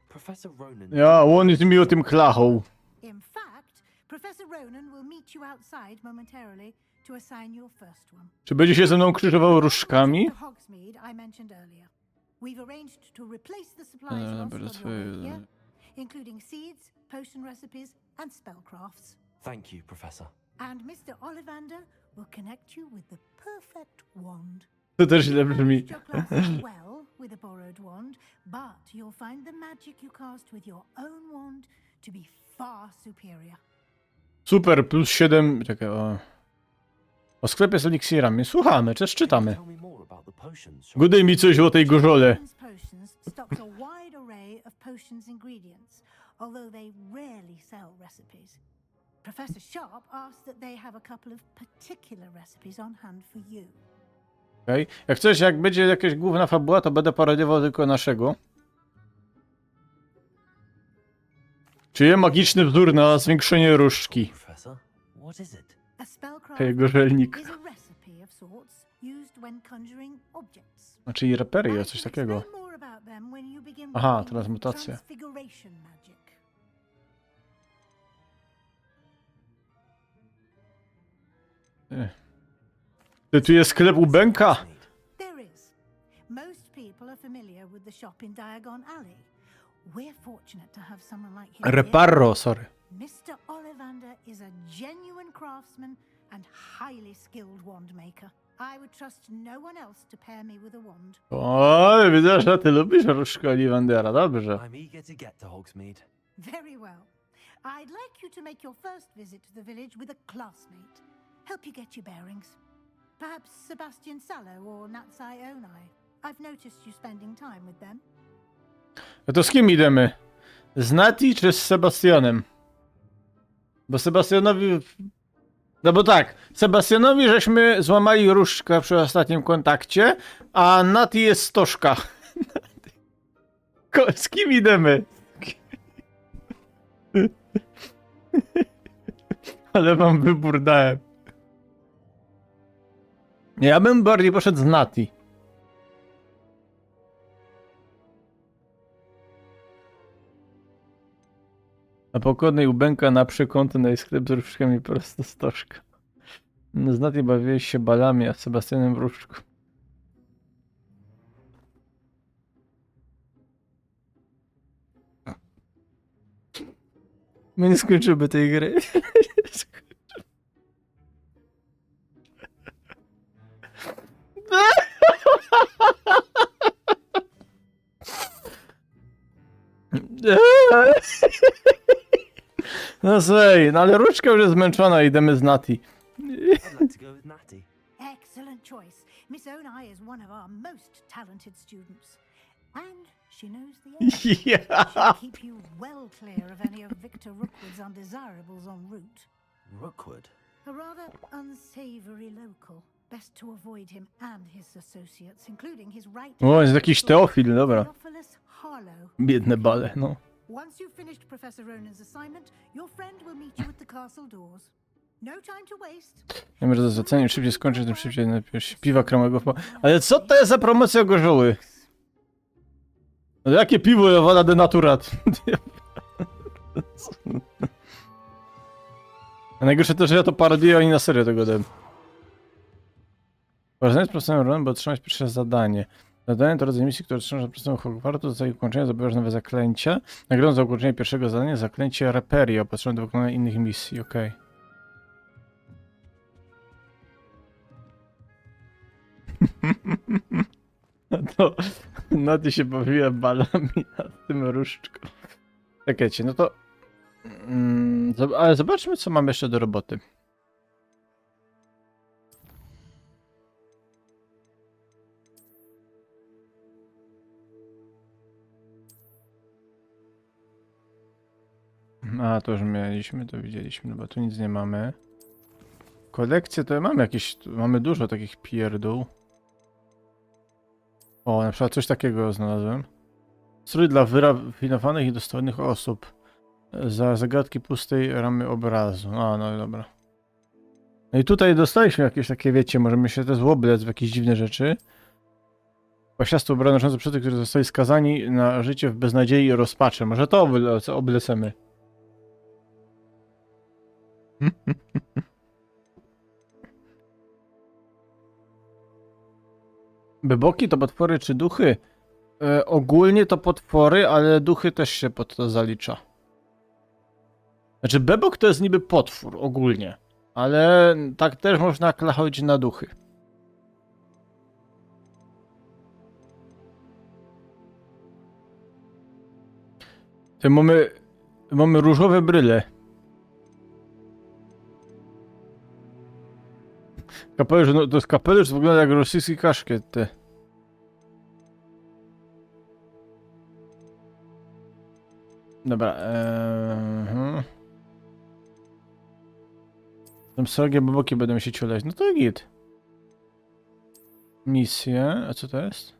Professor Ronen. Ja, on jest miło tym klachą. In fact, Professor Ronen will meet you outside momentarily to assign your first one. Czy będzie się ze mną krzyżował różdżkami? The Hogsmeade I mentioned earlier. We've arranged to replace the supplies E, lost dobra, on your way swoje- here, including seeds, potion recipes, and spellcrafts. Thank you, Professor. And Mister Ollivander will connect you with the perfect wand. To też źle brzmi. Your class as well with a borrowed wand, but you'll find the magic you cast with your own wand to be far superior. Super, plus siedem. Czekaj, o. O sklepie z eliksirami. Słuchamy, czy czytamy? Tell me more about the potions shop. Godaj mi coś o tej gorzole. Potions stocks a wide array of potions ingredients, although they rarely sell recipes. Professor Sharp asked that they have a couple of particular recipes on hand for you. Okej. Jak coś, jak będzie jakaś główna fabuła, to będę parodiował tylko naszego. Czy jest magiczny wzór na zwiększenie różdżki? Professor, what is it? A spellcraft Hej, gorzelnik. is a recipe of sorts used when conjuring objects. Znaczy i reperio, I coś can takiego. Explain more about them when you begin Aha, working teraz with mutacja. Transfiguration magic. Ech. Ty, tu jest sklep u Benka? There is. Most people are familiar with the shop in Diagon Alley. We're fortunate to have someone like him here. Reparro, sorry. Mister Ollivander is a genuine craftsman and highly skilled wand maker. I would trust no one else to pair me with a wand. Oj, widzę, że ty lubisz różdżki Ollivandera, dobrze. I'm eager to get to Hogsmeade. Very well. I'd like you to make your first visit to the village with a classmate. Help you get your bearings. Perhaps Sebastian Sallow or Natsai Onai. I've noticed you spending time with them. No to z kim idziemy? Z Nati czy z Sebastianem? Bo Sebastianowi... No bo tak, Sebastianowi żeśmy złamali różdżkę przy ostatnim kontakcie, a Nati jest stożka. Ko- Z kim idziemy? Ale wam wybór dałem. Ja bym bardziej poszedł z Nati. Na pokładnej u Benka na przekątny sklep z różdżkami prosto stożka. No, z Nati bawiłeś się balami, a z Sebastianem w różdżku. My nie skończymy tej gry. No słuchaj, no ale Różdżka już jest zmęczona, idziemy z Natty. I'd like to go with Natty. Excellent choice. Miss Onai is one of our most talented students. And she knows the area. Ja. She'll keep you well clear of any of Victor Rookwood's undesirables en route. Rookwood? A rather unsavory local. Best to avoid him and his associates, including his right O, jest jakiś Teofil, dobra. Theophilus Harlow. Biedne bale, no. Once you've finished Professor Ronan's assignment, your friend will meet you at the castle doors. No time to waste. Wiemy, że za zlecenie im szybciej skończyć, tym szybciej najpierw piwa kremowego. Po... Ale co to jest za promocja gorzoły? No jakie piwo, ja wala denaturat. A najgorsze to, że ja to parodiuję, a oni na serio tego dają. Porozmawiać z profesorem Ronan, by otrzymać pierwsze zadanie. Zadanie to rodzaj misji, które otrzymasz za profesorem Hogwartu. Za jej ukończenie zdobywasz nowe zaklęcia. Nagrodą za ukończenie pierwszego zadania zaklęcie Reperio, potrzebne do wykonania innych misji, okej. No to Natty się bawiła balami, a tym Różdżką. Czekajcie, no to... Mm, zob- ale zobaczmy, co mamy jeszcze do roboty. A, to już mieliśmy, to widzieliśmy, no bo tu nic nie mamy. Kolekcje to mamy jakieś, tu mamy dużo takich pierdół. O, na przykład coś takiego znalazłem. Strój dla wyrafinowanych i dostojnych osób. Za zagadki pustej ramy obrazu. A, no dobra. No i tutaj dostaliśmy jakieś takie, wiecie, możemy się też oblec w jakieś dziwne rzeczy. Pasiastwo ubrane noszące przez tych, którzy zostali skazani na życie w beznadziei i rozpaczy. Może to oble- oblecemy. Beboki to potwory czy duchy? E, ogólnie to potwory, ale duchy też się pod to zalicza. Znaczy, bebok to jest niby potwór ogólnie, ale tak też można klachować na duchy. Ty, mamy, mamy różowe bryle. Kapelusz, no to jest kapelusz, wygląda jak rosyjski kaszkiet, ty. Dobra, eee, mhm. Tam srogie boboki będą się ciulać. No to git. Misje, a co to jest?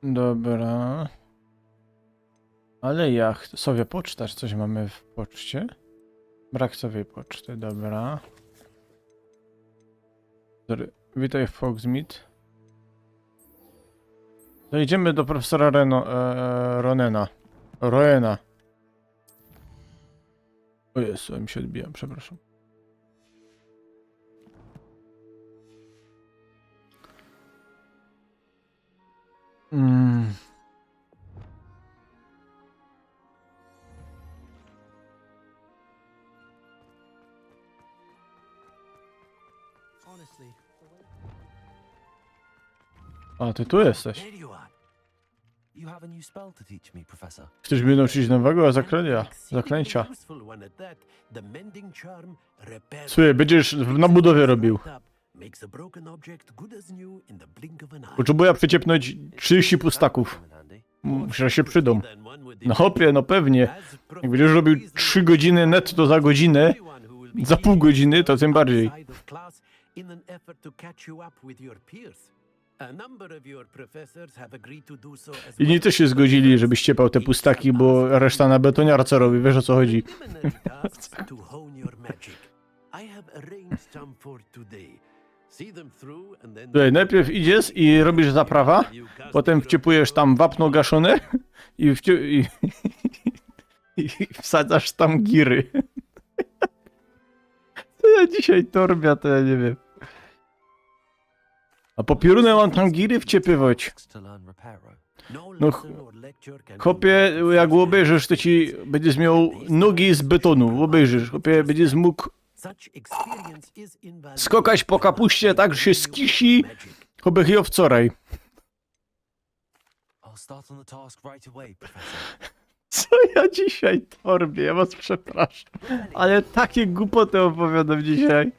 Dobra. Ale ja ch- sobie pocztać, coś mamy w poczcie. Brak sobie poczty, dobra. Sorry. Witaj w Hogsmeade. To idziemy do profesora Reno, e, Ronena. Roena. O Jezu, mi się odbija, przepraszam. Mm. Honestly, A, ty tu jesteś. There you are. You have a new spell to teach me, Professor. Chcesz mnie nauczyć nowego zaklęcia? Zaklęcia. Useful one at that. The mending charm repairs Słuchaj, będziesz w- na budowie robił. Makes a broken object good as new in the blink of an eye. Potrzebuję przeciepnąć trzydzieści pustaków. Come in handy. Muszę się przydać. Then one would No chłopie, no pewnie. Jak będziesz robił trzy godziny netto za godzinę, za pół godziny, to tym bardziej. In an effort to catch you up with your peers. A number of your professors have agreed to do so as Inni też się zgodzili, żebyś ciepał te pustaki, bo reszta na betoniarce robi, wiesz, o co chodzi. Preliminary tasks to hone your magic. I have arranged some for today. See them through and then Słuchaj, najpierw idziesz i robisz zaprawa, potem wciepujesz tam wapno gaszone i, wci- i, i wsadzasz tam giry. Co ja dzisiaj torbię, to ja nie wiem. A po pioruny mōm tam giry wciepywać. Tasks to learn, Reparo. No ch- chopie, jak ôbejrzysz, to ci bydziesz mioł nogi z betōnu. Ôbejrzysz, chopie, bydziesz mōg Such experience is invaluable. skokać po kapuście tak, że sie skisi, chopie, jak wczoraj. I'll start on the task right away, Professor. Co ja dzisiej torbię? Ja was przepraszam. Ale takie głupoty opowiadam dzisiej.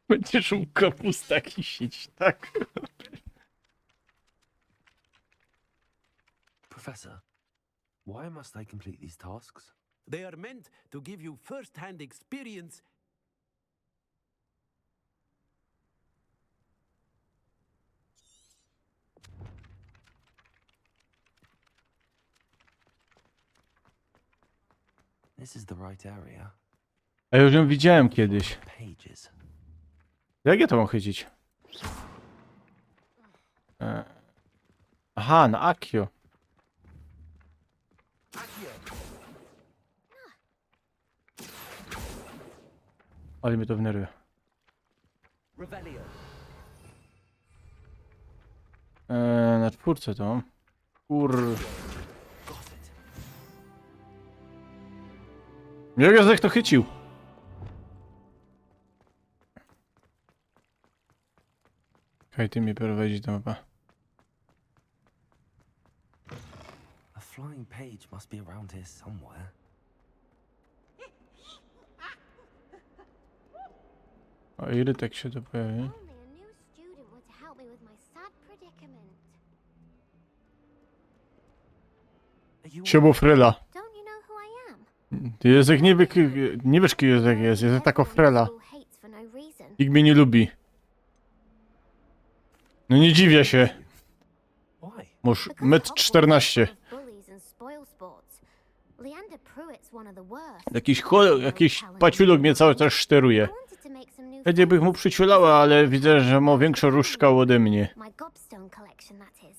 Będziesz mógł kapusta kisić, tak? Professor, why must I complete these tasks? They are meant to give you first-hand experience. This is the right area. A już ją widziałem kiedyś. Pages. Jak ja to mam chycić? E... Aha, na Accio. Ale mnie to wnerwia. Revelio. E, na czwórce to. Kur... Got it. Jak ja to chycił? Kaj ty mnie prowadzi ta mapa? A flying page must be around here somewhere. O, Irytek się tu pojawił. Only a new student were to help me with my sad predicament. Are you Siema, Frela. Don't you know who I am? Ty Józek nie, wie, ki- nie wiesz, kim Józek jest. Józek tako Frela. School hates for no reason. Nikt mnie nie lubi. No nie dziwię się. Why? Masz metr czternaście. Bullies and spoil sports. Leander Pruitt's one of the worst. Jakiś, cho- jakiś paciulok mnie cały czas szteruje. I wanted to make some new Chętnie bych mu friends. Przyciulała, ale widzę, że ma wiynkszõ rōżkã ôde mie. My gobstone collection, that is.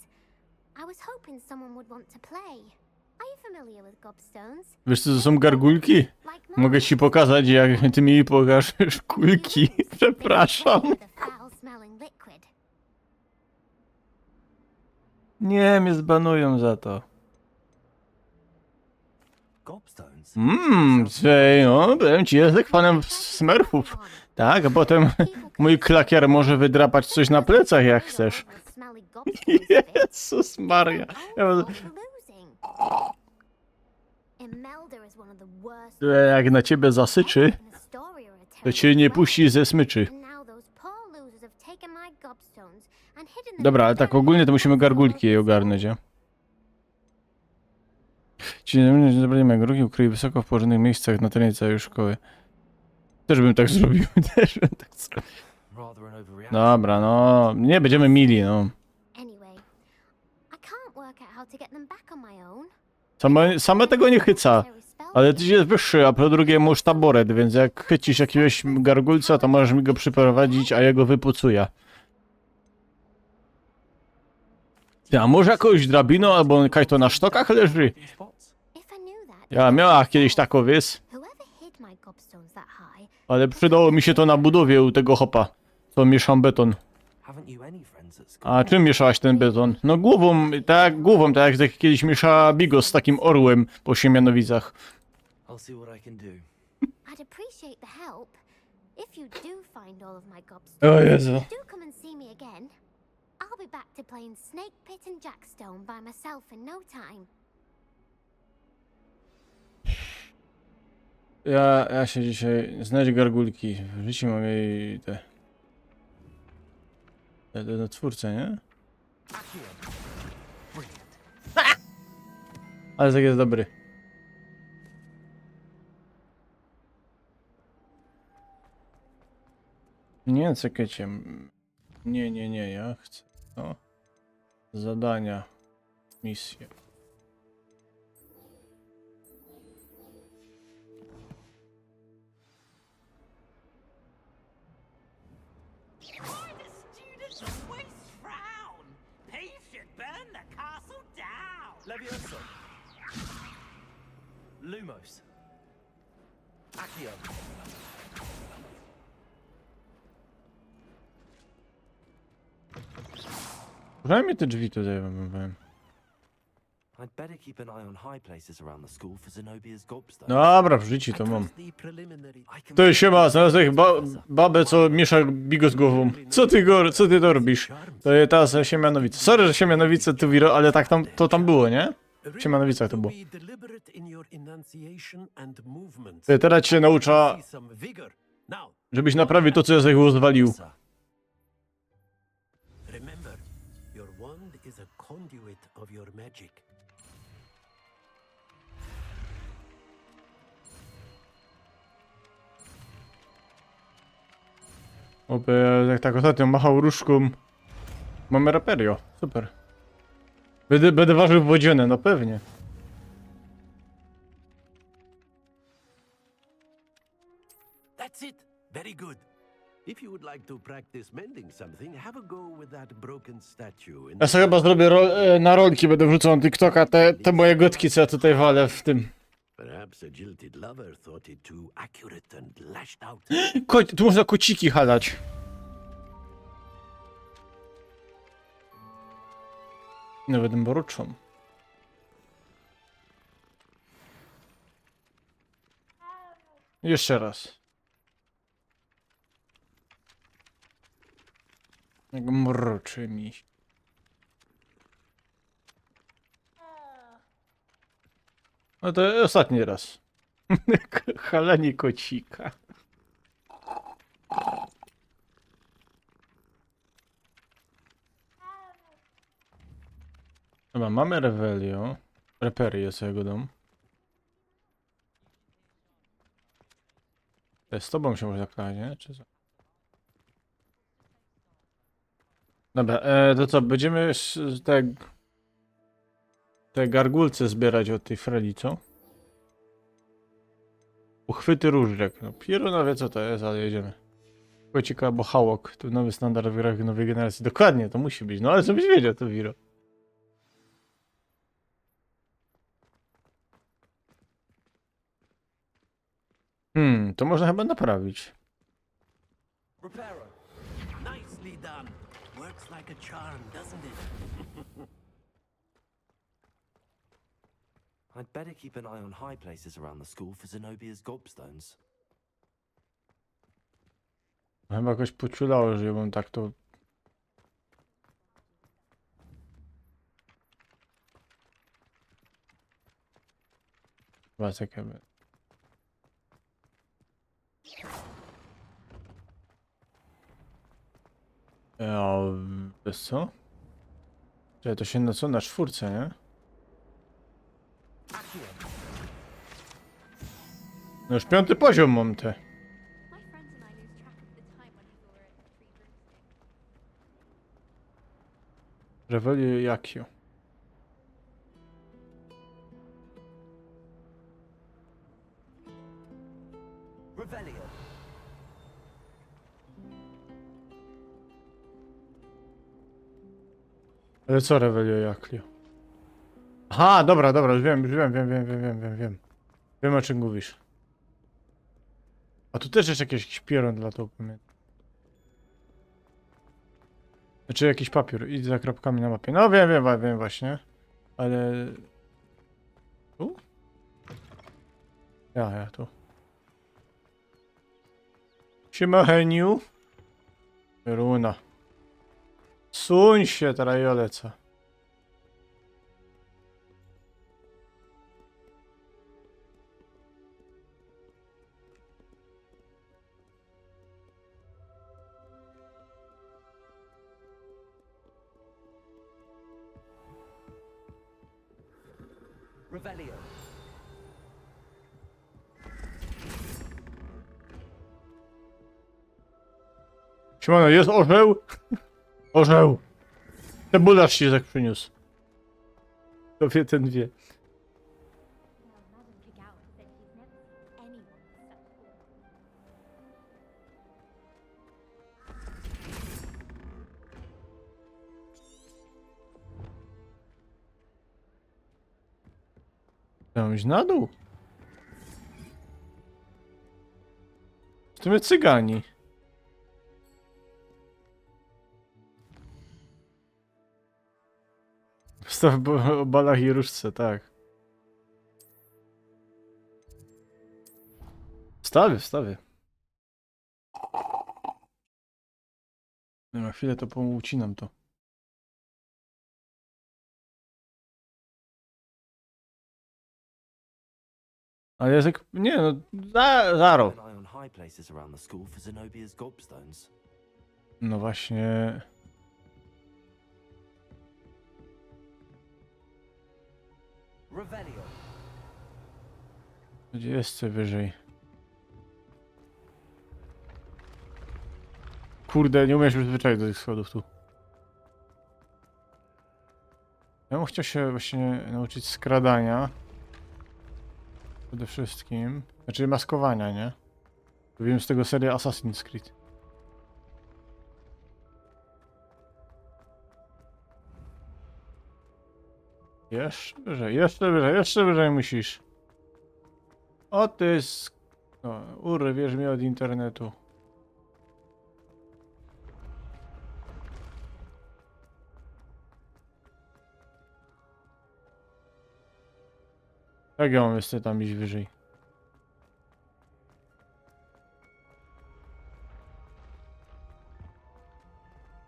I was hoping someone would want to play. Are you familiar with gobstones? Wiesz co, to sōm gargulki? Like Mogę ci pokazać, jak ty mi pokażesz kulki. Przepraszam. The foul-smelling liquid. Nie, mnie zbanujōm za to. Gobstones? Mmm, słuchaj, no, powiem ci, Józek fanem smurfów. Tak, a potem mój klakier może wydrapać coś na plecach, jak chcesz. Jezus Maria. Ja, Imelda is one of the worst. Jak na ciebie zasyczy, to cię nie puści ze smyczy. And now those poor losers have taken my gobstones and hidden them Dobra, ale in tak the ogólnie to musimy basement gargulki jej of the ogarnąć, nie? Ci nie zabrali mojego ruchu ukryli wysoko w położonych miejscach na terenie całej szkoły. Też bym tak zrobił, też bym tak zrobił. Rather an overreaction. Dobra, no, nie będziemy mili, no. Anyway, I can't work out how to get them back on my own. Same, same tego nie chyca, ale tyś jest wyższy, a po drugie masz taboret, więc jak chycisz jakiegoś gargulca, to możesz mi go przyprowadzić, a ja go wypucuję. Ty, a może jakąś drabinę, albo kaj to na sztokach leży? Spots. If I knew that, Ja miała kiedyś taką, wiesz? Whoever hid my gobstones that high, Ale przydało mi się to na budowie u tego chopa, co mieszam beton. Haven't you any friends at school? A czym mieszałaś ten beton? No głową, tak, głową, tak jak kiedyś mieszała bigos z takim orłem po Siemianowicach. I'll see what I can do. I'd appreciate the help. If you do find all of my O gobstones, Jezu. do come and see me again. I'll be back to playing Snake Pit and Jackstone by myself in no time. Ja, ja się dzisiaj... Znajdź gargulki. W życiu mogę jej te... Te, te, te twórce, nie? Ale tak jest dobry. Nie, czekajcie. Nie, nie, nie, ja chcę to. Zadania. Misje. Why do students always frown? Peeves should burn the castle down! Levioso. Lumos. Accio. Przynajmniej te drzwi tutaj wam powiem. I'd better keep an eye on high places around the school for Zenobia's gobstone. Dobra, w życiu to I mam. trust the preliminary. I can Ty, siema, znalazłeś ba babę, co miesza bigos głową. Co ty, go- co ty to robisz? To jest ta z Siemianowic. Sorry, że Siemianowice tu wiro, ale tak tam, to tam było, nie? W Siemianowicach to było. Be deliberate in your enunciation and movement. Ty, teraz cię nauczę, See some vigor. Now, żebyś naprawił to, co ja sobie rozwalił. Sir. Remember, your wand is a conduit of your magic. Oby, jak tak ostatnio machał różką. Mamy Reperio, super. Będę, będę ważył wodziane, no pewnie. That's it. Very good. If you would like to practice mending something, have a go with that broken statue. In Ja sobie chyba zrobię ro e, na rolki, będę wrzucał na TikToka te, te moje gotki, co ja tutaj walę w tym. Perhaps a jilted lover thought it too accurate and lashed out. Ko tu można kociki halać. Nawet mruczą. Jeszcze raz. Jak mruczy mi. No to ostatni raz. Halenie kocika. Dobra, mamy Revelio. Reperio, co ja go dam. E, Z tobą się można klać, nie? Czy co? Dobra, e, to co, będziemy s- te, te gargulce zbierać od tej Freli, co? Uchwyty różdżek. No, pieruna wie, co to jest, ale jedziemy. Kocik albo hałok. To nowy standard w grach nowej generacji. Dokładnie, to musi być. No ale żebyś wiedział, to wiro. Hmm, to można chyba naprawić. Reparo. Nicely done. Works like a charm, doesn't it? I'd better keep an eye on high places around the school for Zenobia's gobstones. Chyba jakoś pociulało, że ja bym tak to... Chyba tak jakby... Ja, wiesz co? Czekaj, to się na co? Na czwórce, nie? No już piąty poziom mam te. My friends and I lose track of the time when he's already three drinks in. Revelio i Accio. Revelio. Ale co Revelio i Accio? Aha, dobra, dobra, już wiem, już wiem, wiem, wiem, wiem, wiem, wiem, wiem. Wiem, o czym mówisz. A tu też jeszcze jakiś, jakiś pierun dla tego, pamiętam. Znaczy jakiś papiór, idź za kropkami na mapie. No wiem, wiem, wa- wiem właśnie. Ale... Tu? Ja, ja, tu. Siema, Heniu. Pieruna. Suń się, teraz ja lecę. Revelio. Siemano, jest orzeł? Orzeł. Cebularz ci tak przyniósł. To wie, ten wie. Well, Madame Kagawa said she's never seen anyone with such form. Tam iść na dół. W sumie cygani. Wstaw bo- o balach i różce, tak. Wstawię, wstawię. No, na chwilę to poucinam to. Ale jest jak... Nie, no, za, zaro. Keep an eye on high places around the school for Zenobia's gobstones. No właśnie. Revelio. Gdzie jeszcze wyżej? Kurde, nie umiem się przyzwyczaić do tych schodów tu. Ja bym chciał się właśnie nauczyć skradania. Przede wszystkim. Znaczy maskowania, nie? Wiem z tego serię Assassin's Creed. Jeszcze wyżej, jeszcze wyżej, jeszcze wyżej musisz. O ty sk... No, urwiesz mnie od internetu. Jak ja mam jeszcze tam iść wyżej?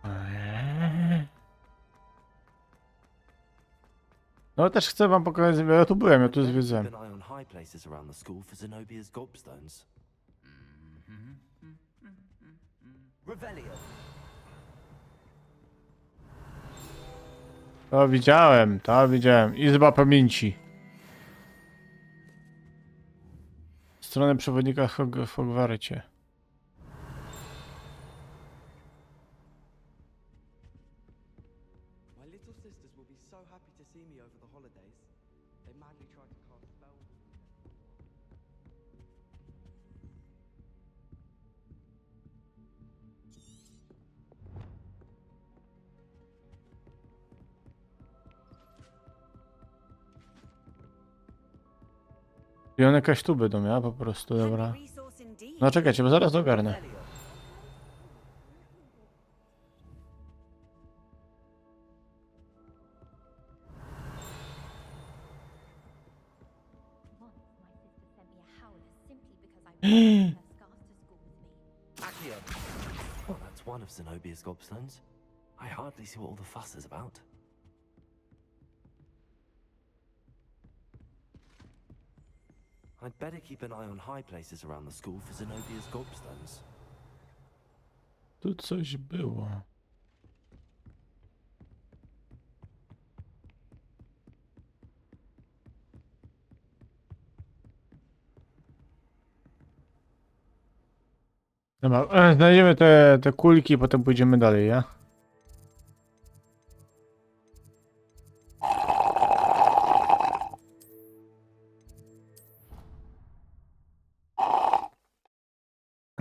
Eee. No też chcę wam pokazać, bo ja tu byłem, ja tu Better zwiedzałem. Keep an eye on high places around the school for Zenobia's gobstones. Revelio. To widziałem, to widziałem. Izba pamięci. Stronę przewodnika Hog- w Hogwarcie. My little sisters will be so happy to see me over the holidays. They madly try to cast spells on me. I one jakaś tu będą, ja po prostu, dobra. Resource indeed. No czekajcie, bo zaraz ogarnę. Once, my sister sent me a howler simply because I brought her scarf to school with me. Accio. Well, that's one of Zenobia's gobstones. I hardly see what all the fuss is about. I'd better keep an eye on high places around the school for Zenobia's gobstones. Tu coś było. Dobra, e, znajdziemy te, te kulki, potem pójdziemy dalej, ja?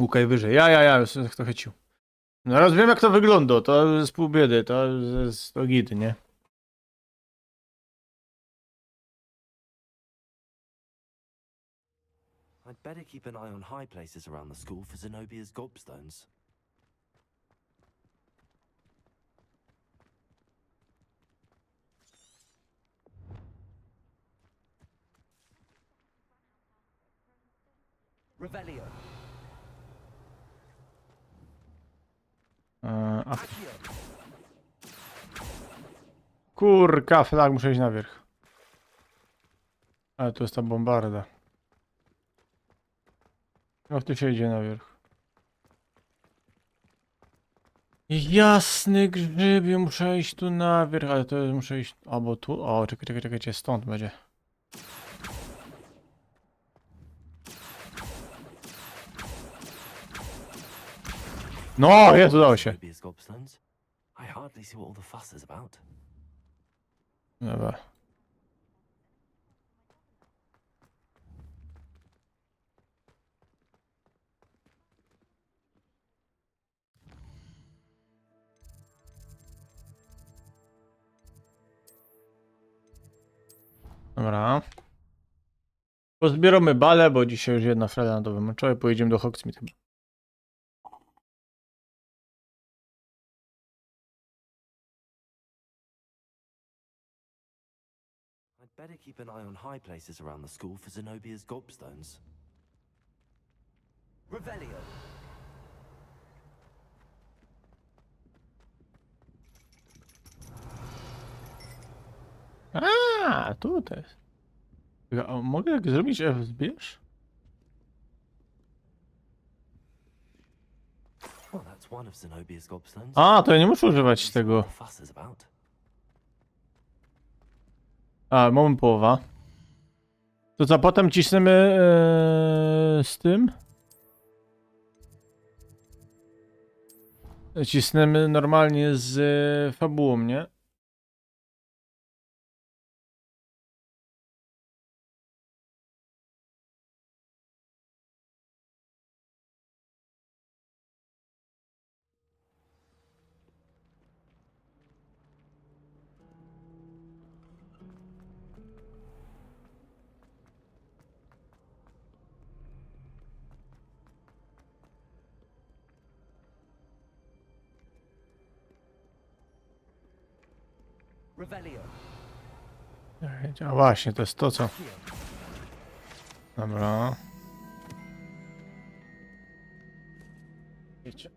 Łukaj wyżej. Ja, ja, ja, już to chycił. No, teraz wiem, jak to wygląda, to jest pół biedy, to jest to git, nie? I'd better keep an eye on high places around the school for Zenobia's gobstones. Revelio. E, a Accio. Kurka, flag, muszę iść na wierzch. Ale tu jest ta bombarda. No, tu się idzie na wierzch. Jasny grzyb, ja muszę iść tu na wierzch, ale to muszę iść, albo tu, o, czekaj, czekaj, czekajcie, stąd będzie. No, jest, udało się. Zenobia's gobstones. I hardly see what all the fuss is about. Dobra. Dobra. Pozbierōmy bale, bo dzisiej już jedna frajda na to wymoczyła i pojedziemy do Hogsmeade chyba. I'd better keep an eye on high places around the school for Zenobia's gobstones. Revelio. A, tu to jest. Ja, a mogę tak zrobić F zbierz? Well, that's one of Zenobia's gobstones. A, to ja nie muszę używać tego. Fuss is about. A, mamy połowa. To co, potem cisnemy e, z tym? Cisnemy normalnie z e, fabułą, nie? Revelio. Alright, a właśnie, to jest to, co... Dobra. Wiecie.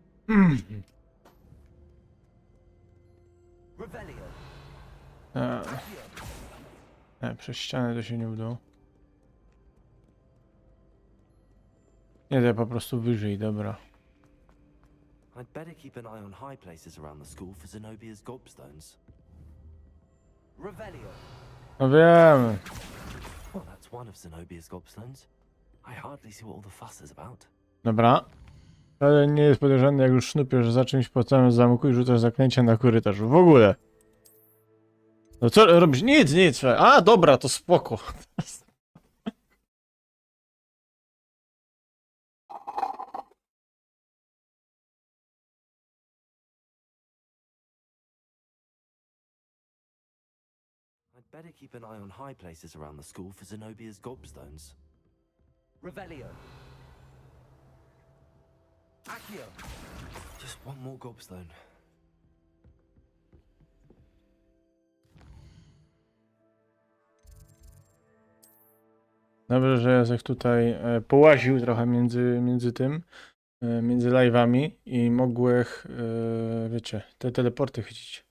Revelio. E, e, przez ścianę to się nie udało. Nie, to ja po prostu wyżej, dobra. I'd better keep an eye on high places around the school for Zenobia's gobstones. Revelio. No wiem. Well, that's one of Zenobia's gobstones. I hardly see what all the fuss is about. Dobra. Ale nie jest podejrzany, jak już sznupiesz za czymś po całym zamku i rzucasz zaklęcia na korytarz. W ogóle. No co robisz? Nic, nic. A, dobra, to spoko. I'd better keep an eye on high places around the school for Zenobia's gobstones. Revelio. Accio. Just one more gobstone. Dobrze, że ja sobie tutaj e, połaził trochę między, między tym, e, między live'ami i mogłem, e, wiecie, te teleporty chycić.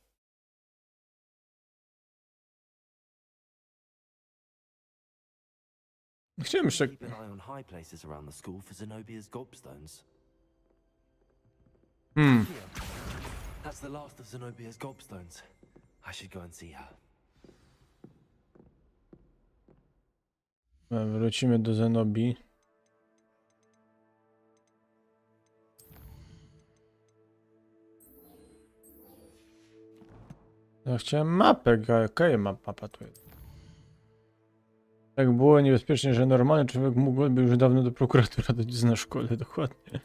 Chciałem jeszcze... Keep an eye on high places around the school for Zenobia's gobstones. Hmm. That's the last of Zenobia's gobstones. I should go and see her. Wrócimy do Zenobii. Ja chciałem mapę, ga- okej, map, mapa tu jest. Jak było niebezpiecznie, że normalny człowiek mógłby już dawno do prokuratora dać znak szkody, dokładnie.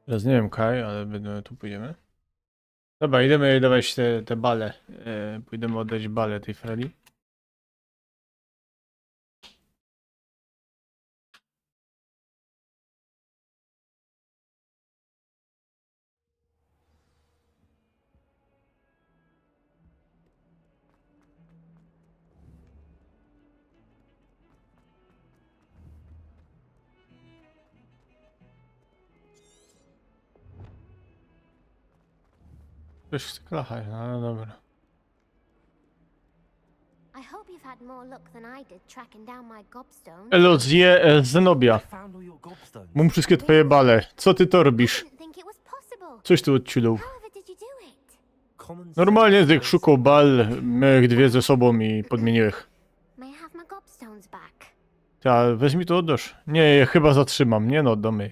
Teraz nie wiem, kaj, ale będziemy tu pójdziemy. Dobra, idziemy dawać te, te bale. E, pójdziemy oddać bale tej Freddy. Coś chce klachać, no ale dobra. I hope you've had more luck than I did tracking down my gobstone. Elozje e, Zenobia. Found all your gobstones. Mam wszystkie twoje bale. Co ty to robisz? Didn't think it was possible. Coś ty odciulął. However did you do it? Common Normalnie sense. Zyk szukał bal, my ich dwie ze sobą i podmieniłeś. May I have my gobstones back? Ty, a weź mi to oddasz. Nie, ja chyba zatrzymam, nie no, oddamy.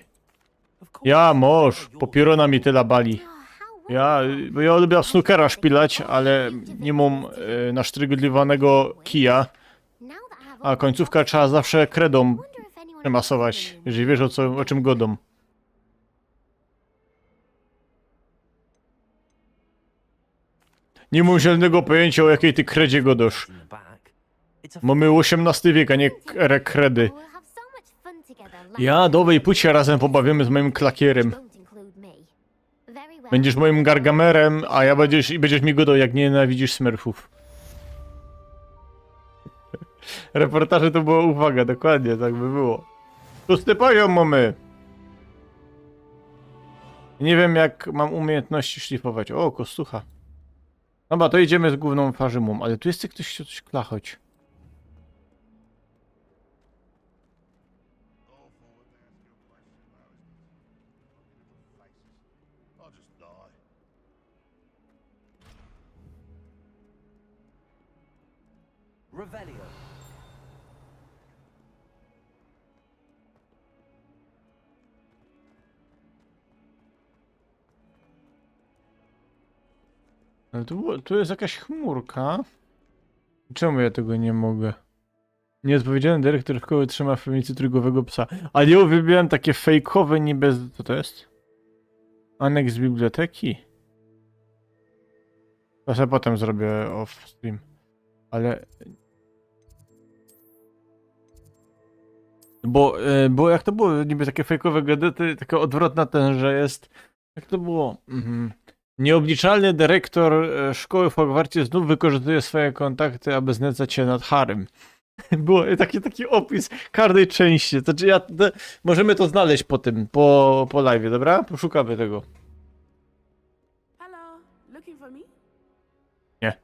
Of course. Ja, mąż, popiorona mi tyle bali. Oh, how Ja, bo ja lubię w snookera szpilać, ale nie mam e, nasztryglowanego kija, Now that I have a końcówka trzeba zawsze kredą przemasować, jeżeli wiesz o, co, o czym godam. Nie mam żadnego pojęcia, o jakiej ty kredzie godasz. In the back. Mōmy ôziymnŏsty wiek, a niy k-, erę kredy. Ja, dowej, pōdź sie razym pobawimy z mojim klakierym. Byndziesz mojim gargamerym, a ja byndziesz, i byndziesz mi gŏdoł, jak niynawidzysz smurfōw. Reportaże to było, uwaga, dokładnie, tak by było. Shōsty poziōm mōmy. Niy wiym, jak mōm umiyntności szlifować. Ô, kostucha. Dobra, to idziemy z głōwnōm farzymōm, ale tu je ktoś, chto coś klachoć. Revelio. Ale tu, tu je jakaś chmurka. Czemu ja tego niy mogę? Nieodpowiedzialny dyrektor szkoły trzyma w piwnicy trójgłowego psa. Ale ja uwielbiałem takie fejkowe niby... Co to jest? Aneks biblioteki? To sobie potem zrobię off stream. Ale... Bo, e, bo jak to było niby takie fejkowe gadety, taka odwrotna ten, że jest... Jak to było? Mhm. Nieobliczalny dyrektor, e, szkoły w Hogwarcie znów wykorzystuje swoje kontakty, aby znęcać się nad Harrym. Było takie, taki opis każdej części. Znaczy ja, te, możemy to znaleźć po tym, po, po live'ie, dobra? Poszukamy tego. Hello, looking for me? Nie.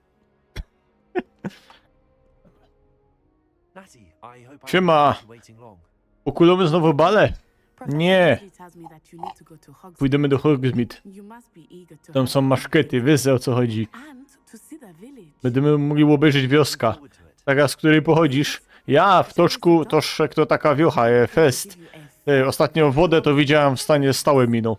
Natty, I hope I Siema. Haven't kept you waiting long. Ukulamy znowu bale? Professor Nie. Weasley tells me that you need to go to Hogsmeade. Pójdziemy do Hogsmeade. You must be eager to Tam have są a maszkety, wiesz, o co chodzi. And to see the village. Będziemy mogli obejrzeć wioska. Forward to it. Taka, z której pochodzisz. Ja w Toszku, Toszek to taka wiocha, e, fest. Give you a E, ostatnio wodę to widziałem w stanie stałym, no.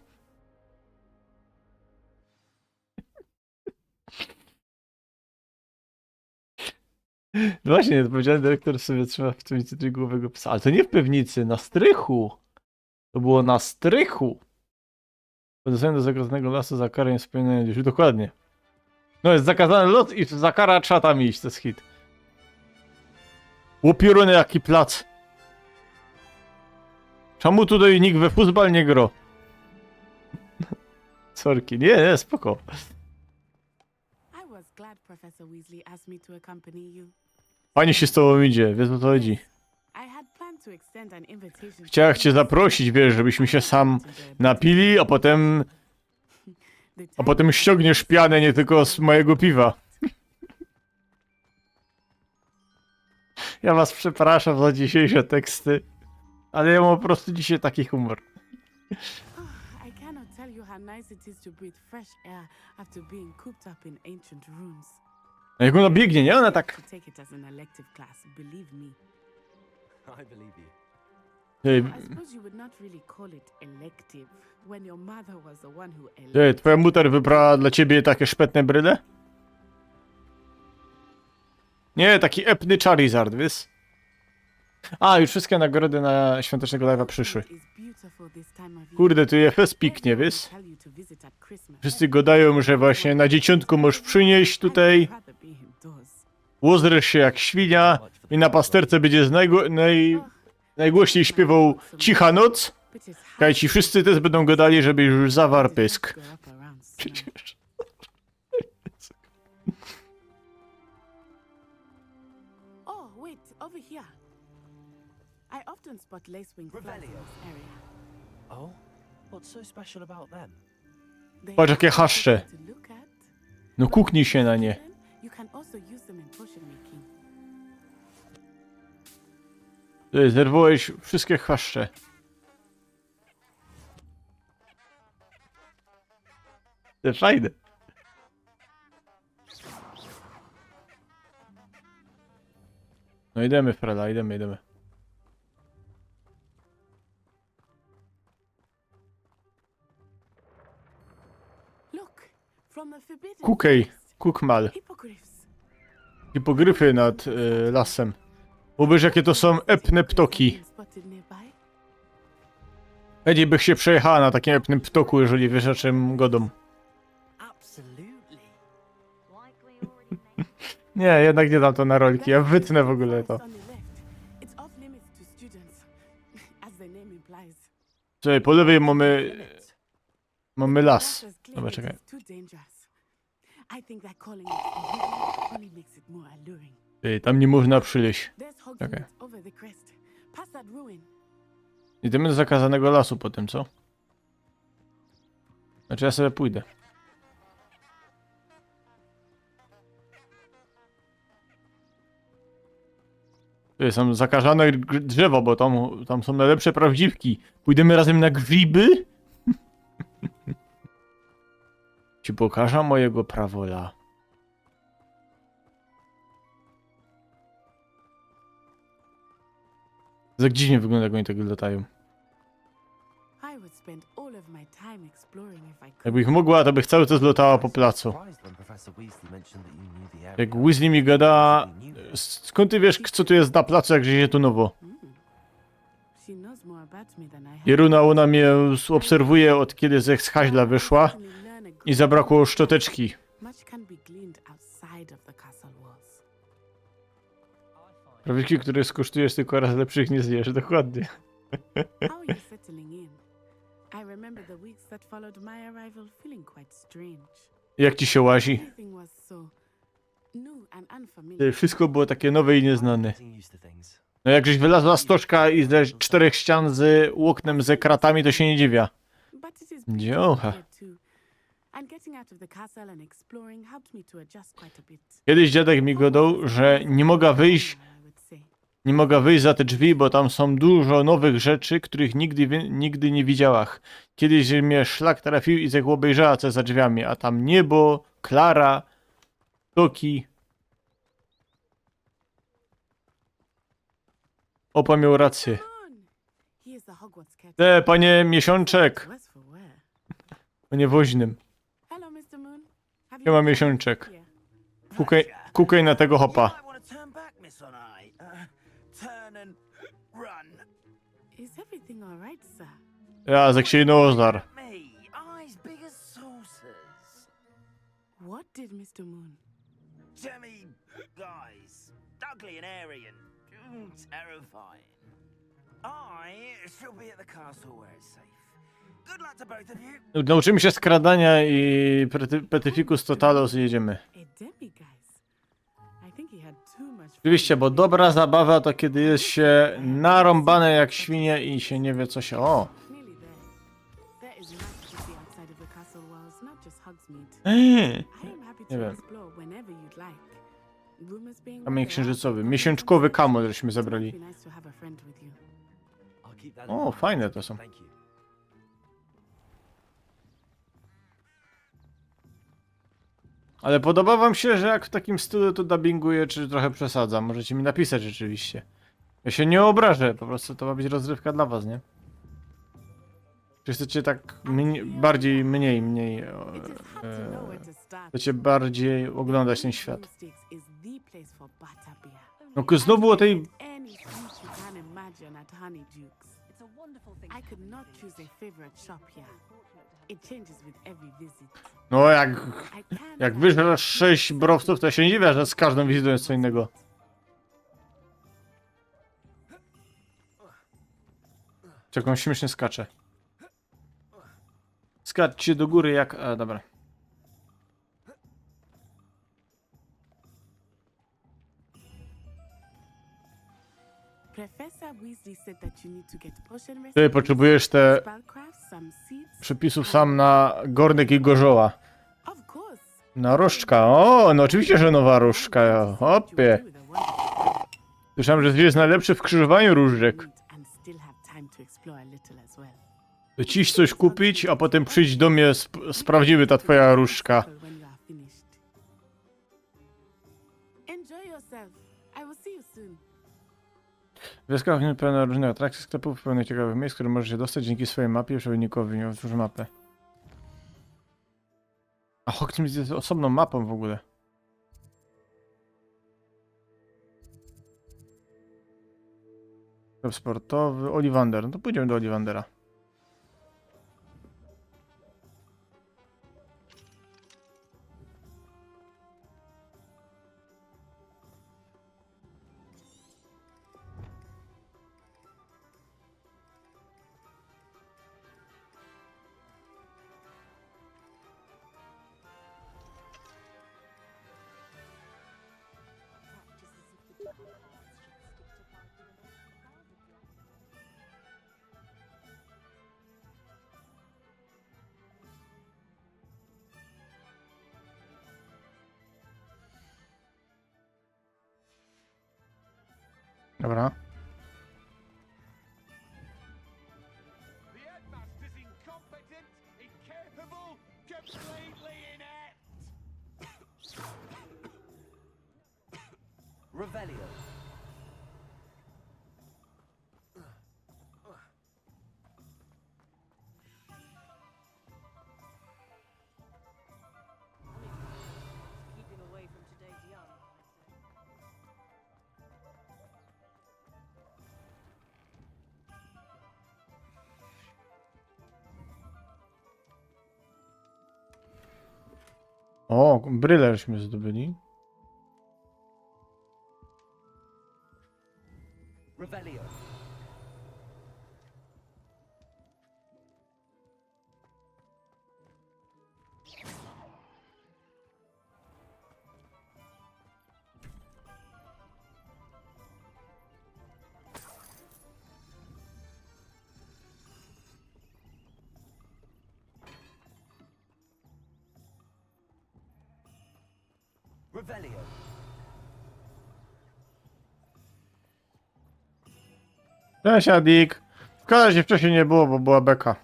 Właśnie, nieodpowiedzialny dyrektor sobie trzyma w piwnicy trójgłowego psa. Ale to nie w piwnicy, na strychu. To było na strychu. Podesłany do zagrożonego lasu za karę niespełnionej duszy. Dokładnie. No, jest zakazany lot i za karę trzeba tam iść, to jest hit. Ôpioruny, jaki plac. Czemu tutaj nikt we futbol niy gro? Sorki, nie, nie, spoko. I was glad Professor Weasley asked me to accompany you. Fajnie się z tobą idzie, wiesz, o co chodzi. I had planned to extend an invitation to Chciałem cię zaprosić, wiesz, żebyśmy się sam napili, a potem, The a potem ściągniesz pianę nie tylko z mojego piwa. Ja was przepraszam za dzisiejsze teksty, ale ja mam po prostu dzisiaj taki humor. I cannot tell you how nice it is to breathe fresh air after being cooped up in ancient ruins. No jak ona biegnie, nie? Ona tak To take it as an elective class, believe me. I believe you. Ej, I suppose you would not really call it elective when your mother was the one who ej, elected. Twoja muter wybrała dla ciebie takie szpetne bryle? Nie, taki epny Charizard, wiesz? A, już wszystkie nagrody na świątecznego live'a przyszły. Kurde, tu je fest piknie, wiesz? Wszyscy gŏdajōm, że właśnie na Dzieciątkù możesz prziniyś tutaj, ôzdrzysz sie jak świnia i na pasterce bydzie z najgło-, naj-, najgłośniej śpiywoł Cicha Noc. Kaj ci wszyscy tyż bydōm gŏdali, żebyś już zawarł pysk. Przecież. Oh, wait, over here. I often spot lacewing flies in this area. Oh? What's so special about them? They Patrz, jakie are haszcze. To look at. No kuknij się na nie. You can also use them in potion making. Ty, zerwałeś wszystkie haszcze. Te fajne. No idziemy, Frela, idziemy, idziemy. Look, from the forbidden Kukej, forest. Kukmal. Hippogriffs. Hipogryfy nad, y, lasem. Obejrz, jakie to są epne ptoki. Spotted nearby. Chętnie bych się przejechała na takim epnym ptoku, jeżeli wiesz, o czym gŏdōm. Absolutely. Like we already mentioned, Nie, jednak nie dam to na rolki, ja wytnę w ogóle to. It's off limits to students, as the name implies. Czekaj, po lewej mamy, mamy las. That's as clear Dobra, as czekaj. It's too dangerous. I think that calling it forbidden only makes it more alluring. Ty, tam nie można przyleźć. There's Hogsmeade Czekaj. Over the crest, past that ruin. Idziemy do zakazanego lasu potem, co? Znaczy ja sobie pójdę. To jest tam zakażone gr- drzewo, bo tam, tam są najlepsze prawdziwki. Pójdziemy razem na grzyby? Ci pokażę mojego prawola. Tak dziwnie wygląda, jak oni tak latają. I would spend all of my time exploring if I could. Jakbych mogła, to bych cały czas lotała po placu. Surprised when Professor Weasley mentioned that you knew the area. Jak Weasley mi gada, "S- skąd ty wiesz, co tu jest na placu, jak że się tu nowo?" She knows more about me than I have. Pieruna, ona mnie s- obserwuje od kiedy ze haźla wyszła Certainly learn a i great zabrakło szczoteczki. Much can be gleaned outside of the castle walls. Prawdziwki, które skosztujesz, tylko raz lepszych nie zjesz, dokładnie. How are you settling in? I remember the weeks that followed my arrival feeling quite strange. Jak ci się łazi? Everything was so new and unfamiliar. Wszystko było takie nowe i nieznane. Getting used to things. No jak żeś wylazła stożka i ze czterech ścian z oknem ze kratami, to się nie dziwię. But it is Dziołcha. Here too. And getting out of the castle and exploring helped me to adjust quite a bit. Kiedyś dziadek mi gadał, że nie mogę wyjść, I would say. Nie mogę wyjść za te drzwi, bo tam są dużo nowych rzeczy, których nigdy, wi- nigdy nie widziałach. Kiedyś mnie szlak trafił i tak obejrzała, co za drzwiami, a tam niebo, Klara, Toki. Opa miał rację. Come on. Here's the Hogwarts cat. Te, panie Miesiączek, Worse for wear. panie woźnym. Hello, Mister Moon. Have you Siema got Miesiączek. here? Kukaj, kukaj na tego hopa. I want to turn back, Miss Onai. Uh, turn and run. Is everything all right, sir? Ja, jak się jedno ozar. Me, eyes big as saucers. What did Mister Moon? Jemmy, guys, ugly and hairy and mm, terrifying. I shall be at the castle where it's safe. Good luck to both of you. Nauczymy się skradania i prety- Petrificus Totalus i jedziemy. A demiguise. I think he had too much fun. Oczywiście, bo dobra zabawa to kiedy jest się narąbane jak świnie i się nie wie, co się... O! Nearly there. There is much to see outside of the castle walls, not just Hogsmeade. Eee. I am happy Nie to wiem. Explore whenever you'd like. Rumors being Kamień what they are, księżycowy. public Miesiączkowy conversation. Kamo, żeśmy It would zebrali. Be nice to have a friend with you. I'll keep that O, in mind. Fajne to są. Thank you. Ale podoba wam się, że jak w takim stylu to dubbinguję, czy trochę przesadzam? Możecie mi napisać rzeczywiście. Ja się nie obrażę, po prostu to ma być rozrywka dla was, nie? Czy chcecie tak mniej, bardziej, mniej, mniej... e, It is hard to know where to start. Chcecie bardziej oglądać ten świat. Broomsticks is the place for butterbeer. No, znowu o tej... Any sweet you can imagine at Honeydukes. I could not choose a favorite shop here. It changes with every visit. No jak, I can't jak find wyżresz sześć browców, to się nie dziwię, że z każdą wizytą jest co innego. Czekaj, śmiesznie skacze. Skacze do góry jak... A, dobra. Professor Weasley said that you need to get potion Ty recipes, potrzebujesz te spellcrafts, some seeds, przepisów sam na Gornek i Gorzoła. Of course. Na różdżka. O, no oczywiście, że nowa różdżka. Hopie. Słyszałem, że jest najlepszy w krzyżowaniu różdżek. And still have time to explore a little as well. Ciś coś kupić, a potem przyjdź do mnie, sp sprawdzimy ta twoja różdżka. When you are finished. Enjoy yourself. I will see you soon. Wioska pełna różnych atrakcji, sklepów, pełnych ciekawych miejsc, które możesz się dostać dzięki swojej mapie i przewodnikowi. Nie otwórz mapę. A Hogsmeade jest osobną mapą w ogóle. Sklep sportowy, Ollivandera. No to pójdziemy do Ollivandera. Dobra. The headmaster's incompetent, incapable, completely inept. Revelio. Keeping away from today's young, I'd say. O, bryle żeśmy zdobyli. Revelio. Revelio. Cześć, Adik. Szkoda, że wcześniej nie było, bo była beka.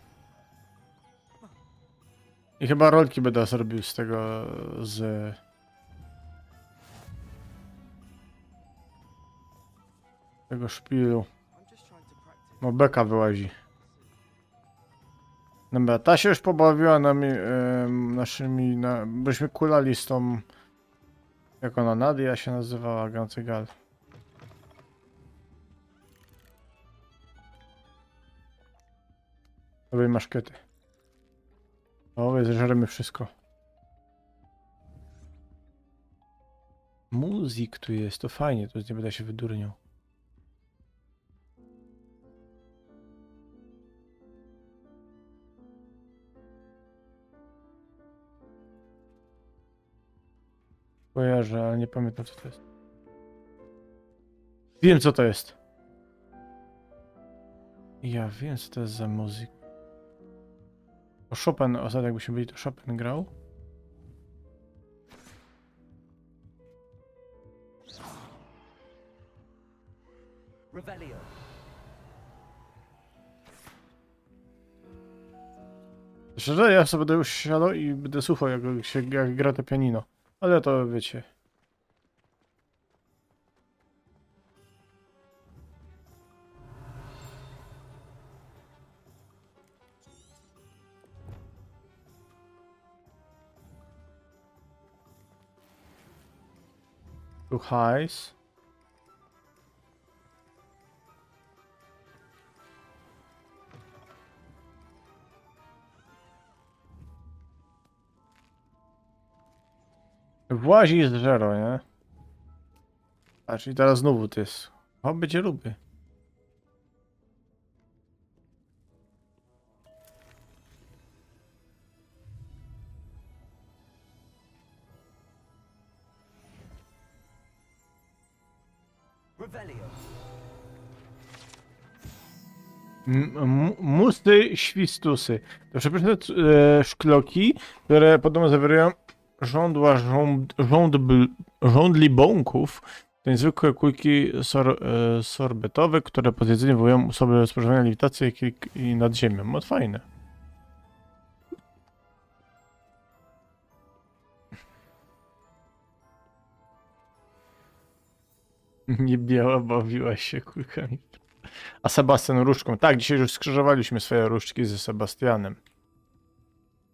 I chyba rolki będę zrobił z tego, z tego szpilu. Bo beka wyłazi. Dobra, ta się już pobawiła nami, em, naszymi, na, byśmy kulali z tą, jak ona, Nadia się nazywała, Gancygal. Dobrej maszkety. O, zeżremy wszystko. Muzyk tu jest, to fajnie, tu nie będę się wydurniał. Kojarzę, ale nie pamiętam, co to jest. Wiem, co to jest. Ja wiem, co to jest za muzyk. O, Chopin, ostatnio jakbyśmy byli, to Chopin grał. Revelio. Szczerze, ja sobie będę już siadał i będę słuchał, jak, się, jak gra te pianino. Ale to wiecie. Tu hajs. Włazi z zero, nie? A, czyli teraz znowu to jest. O, będzie lubię. Revelio. M- m- musy świstusy. To przepiękne c- e, szkloki, które podobno zawierają żądła rząd, rząd, żądli bąków. To niezwykłe kulki sor, e, sorbetowe, które po zjedzeniu wywołują u sobie spożywania lewitację i, i nad ziemią. No fajne. Nie biała bawiła się kulkami. A Sebastian różdżką. Tak, dzisiaj już skrzyżowaliśmy swoje różdżki ze Sebastianem.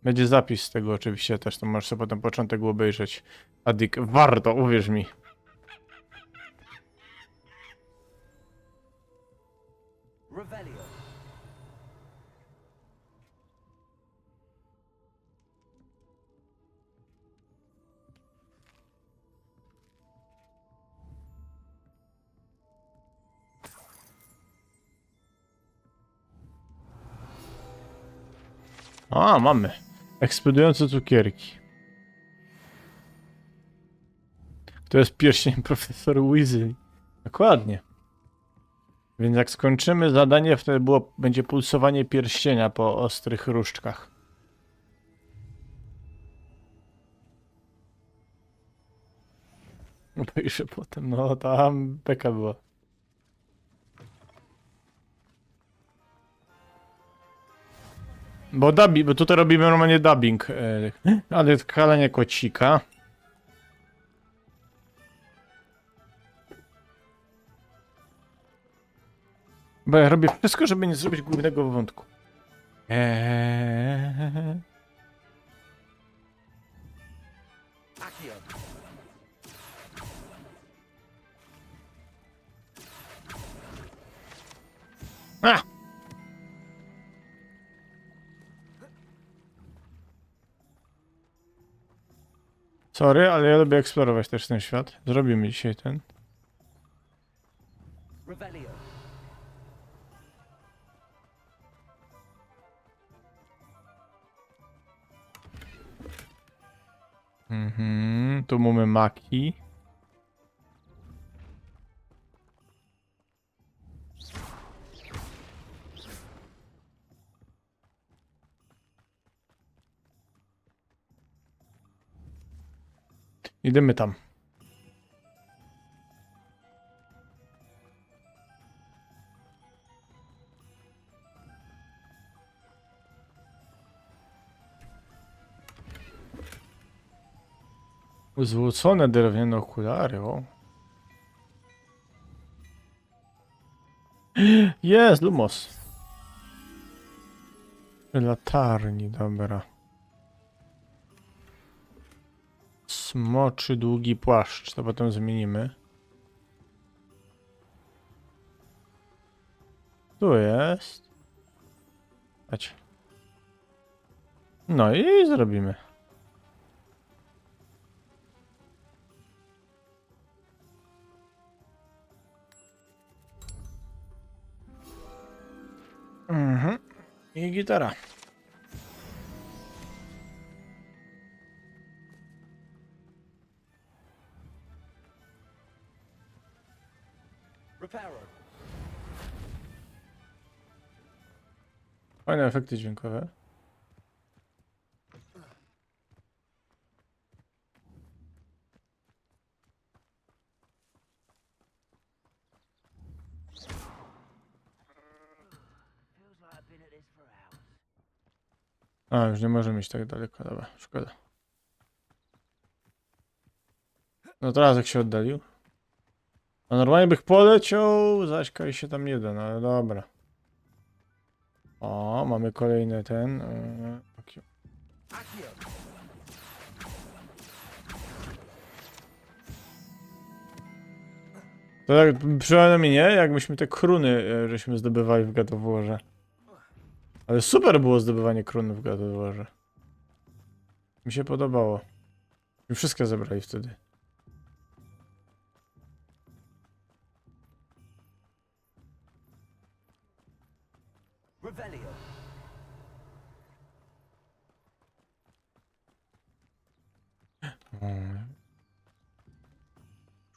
Będzie zapis z tego oczywiście też, to możesz sobie potem początek obejrzeć. Adik, warto, uwierz mi. Revelio. A, mamy. Eksplodujące cukierki. To jest pierścień profesor Weasley. Dokładnie. Więc jak skończymy zadanie, wtedy było, będzie pulsowanie pierścienia po ostrych różdżkach. Obejrzę potem, no tam beka była. Bo dubbing, bo tutaj robimy normalnie dubbing. E, ale kalenie kocika. Bo ja robię wszystko, żeby nie zrobić głównego wątku. Eee. A! Sorry, ale ja lubię eksplorować też ten świat. Zrobimy dzisiaj ten. Revelio. Mhm, tu mamy maki. Idziemy tam. Złocone drewniane okulary, o. Jest, Lumos. Latarni, dobra. Smoczy długi płaszcz, to potem zmienimy. Tu jest. Chodź. No i zrobimy. Mhm. I gitara. Fajne efekty dźwiękowe. A, już nie możemy iść tak daleko, dobra, szkoda. No teraz jak się oddalił. A normalnie bych poleciał, zaś kaj się tam nie da, no ale dobra. O, mamy kolejny ten. Yy, taki. To tak przynajmniej nie, jak myśmy te kruny, e, żeśmy zdobywali w God of Warze. Ale super było zdobywanie krunów w God of Warze. Mi się podobało. I wszystkie zebrali wtedy. Revelio.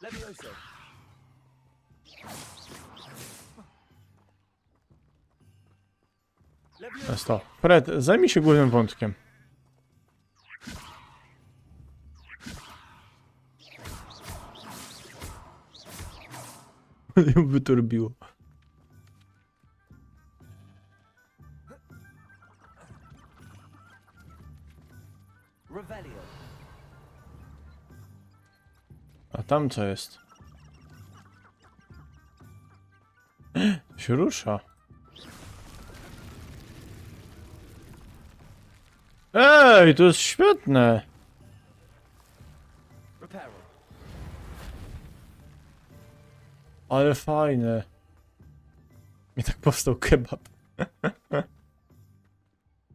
Levioso. Levioso. Jest to. Fred, zajmij się głównym wątkiem. Ją wyturbiło. Revelio. A tam co jest? Się rusza. Ej, to jest świetne! Reparo. Ale fajne. Mi tak powstał kebab.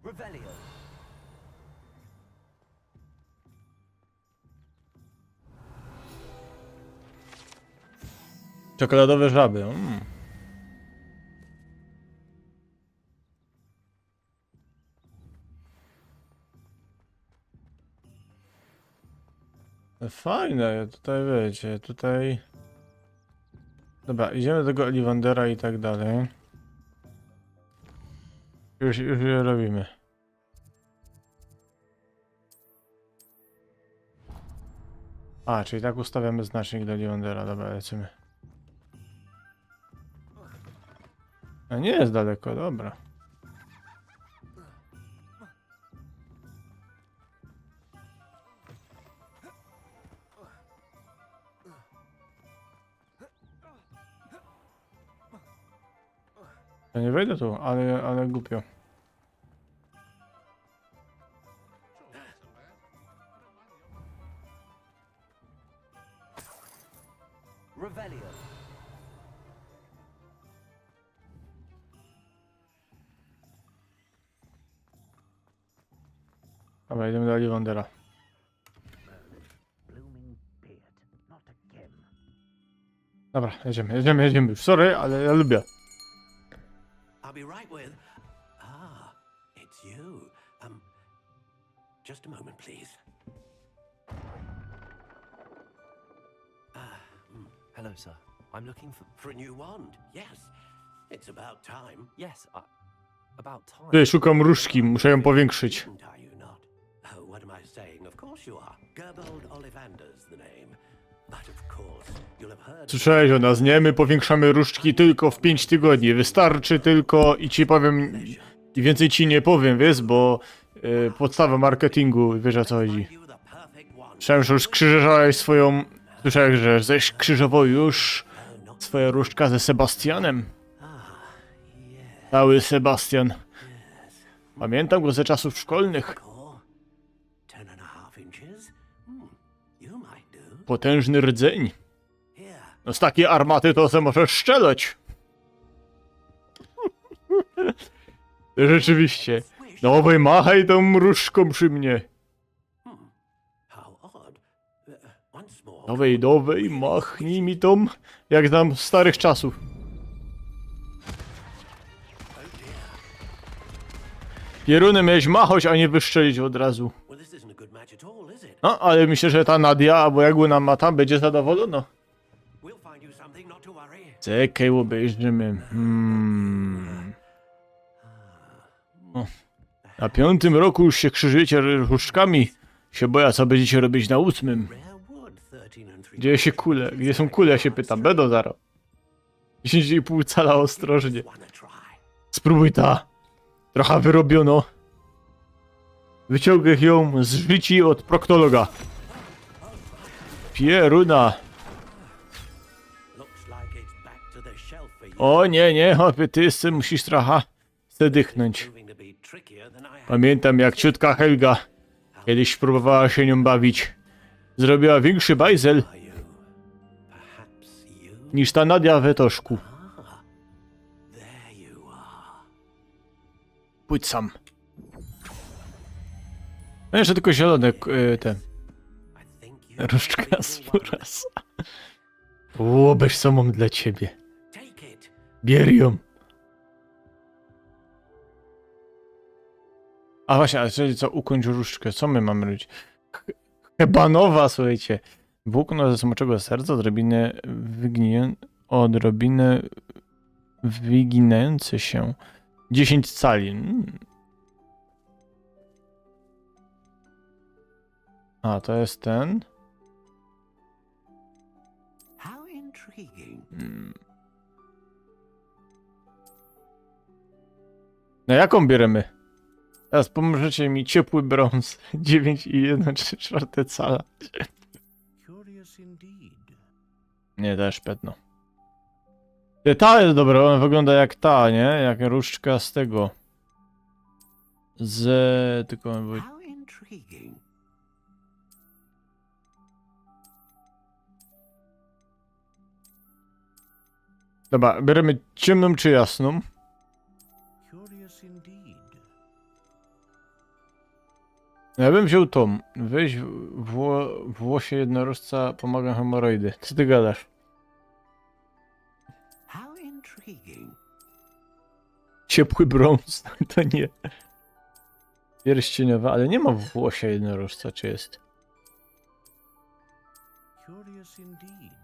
Revelio. Czekoladowe żaby. Mm. Fajne, tutaj wiecie, tutaj... Dobra, idziemy do tego Ollivandera i tak dalej. Już, już je robimy. A, czyli tak ustawiamy znacznik do Ollivandera. Dobra, lecimy. A nie jest daleko, dobra. Ja nie wejdę tu, ale, ale głupio. Revelio. Dobra, idziemy do Ollivandera. Blooming beard. Not again. Dobra, jedziemy, jedziemy, jedziemy. Sorry, ale ja lubię. I'll be right with. Ah, it's you. Um, just a moment, please. Ah, mm, Hello, sir. I'm looking for. for a new wand. Yes, it's about time. Yes, I... about time. Ty, szukam różdżki, muszę ją powiększyć. Didn't I, you not? Oh, what am I saying? Of course you are. Gerbold Ollivander's the name. But of course, you'll have heard. Słyszałeś o nas, nie? My powiększamy różdżki tylko w pięć tygodni. Wystarczy tylko i ci powiem, i więcej ci nie powiem, wiesz, bo y, podstawa marketingu, wiesz, o co chodzi. You the perfect wand. Słyszałem, że już skrzyżowałeś swoją... Słyszałem, że żeś skrzyżował już swoja różdżka ze Sebastianem. Cały Sebastian. Pamiętam go ze czasów szkolnych. Ten and a half inches. Hmm. You might do. Potężny rdzeń. Here. No, z takiej armaty to se możesz strzelać. Rzeczywiście. Dawaj, machaj tą różdżką przy mnie. How odd. Uh, once more. Dawaj, dawaj, machnij mi tą. Jak znam starych czasów. Pierunem miałeś machoć, a nie wystrzelić od razu. Well, this isn't a good match at all, is it? No, ale myślę, że ta Nadia, albo jak ona ma tam, będzie zadowolona. We'll find you something, not to worry. Czekaj, obejrzymy. Hmm. O. Na piątym roku już się krzyżujecie różdżkami. Się boję, co będziecie robić na ósmym. Rare wood, thirteen and three. Gdzie się kule? Gdzie są kule, się pytam. Będą zaraz. Dziesięć i pół cala, ostrożnie. Wanna try? Spróbuj ta. Trochę wyrobiono. Wyciągnę ją z życi od proktologa. Pieruna. Looks like it's back to the shelf for you. O nie, nie, chłopie, ty jeszcze musisz trochę se dychnąć. Proving to be trickier than I had. Pamiętam, jak ciotka Helga kiedyś próbowała się nią bawić. Zrobiła większy bajzel Are you? Perhaps you? niż ta Nadia we toszku. There you are. Pójdź sam. No jeszcze tylko zielone, k- y, te. I think you Różdżka might be z the one. Furasa. Ło, bez co mam dla ciebie. Take it. Bier ją. A właśnie, a czyli co, ukończ różdżkę, co my mamy robić? Ch- Hebanowa, słuchajcie. Włókno ze smoczego serca, odrobinę wygnię... odrobinę wyginający się. Dziesięć cali. Mm. A, to jest ten. How intriguing. Mm. No jaką bierzemy? Teraz pomożecie mi ciepły brąz. Dziewięć i jedna czwarta cala. Curious indeed. Nie, też pewno. Ty, ta jest dobra, ona wygląda jak ta, nie? Jak różdżka z tego. Z... tylko... How intriguing. Dobra, bierzemy ciemną czy jasną? Curious indeed. Ja bym wziął tą. Weź wło... włosie jednorożca, pomaga hemoroidy. Co ty gadasz? How intriguing. Ciepły brąz, to nie. Pierścieniowa, ale nie ma włosia jednorożca, czy jest? Curious indeed.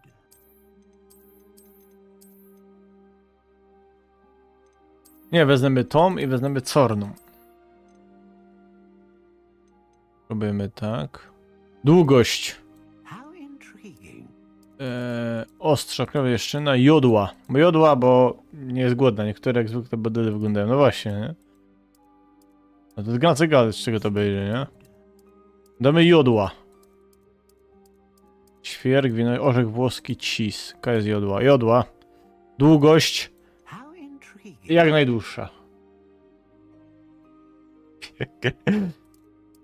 Nie, wezmę tą i wezmę corną. Robimy tak. Długość. How intriguing. Eee, ostrza, prawie jeszcze na jodła. Bo jodła, bo nie jest głodna. Niektóre jak zwykle bodyle wyglądają. No właśnie, nie? No to zgadza gadać, z czego to będzie, nie? Damy jodła. Świerk, wino, orzech włoski, cheese. K jest jodła. Jodła. Długość. How intriguing. Jak najdłuższa.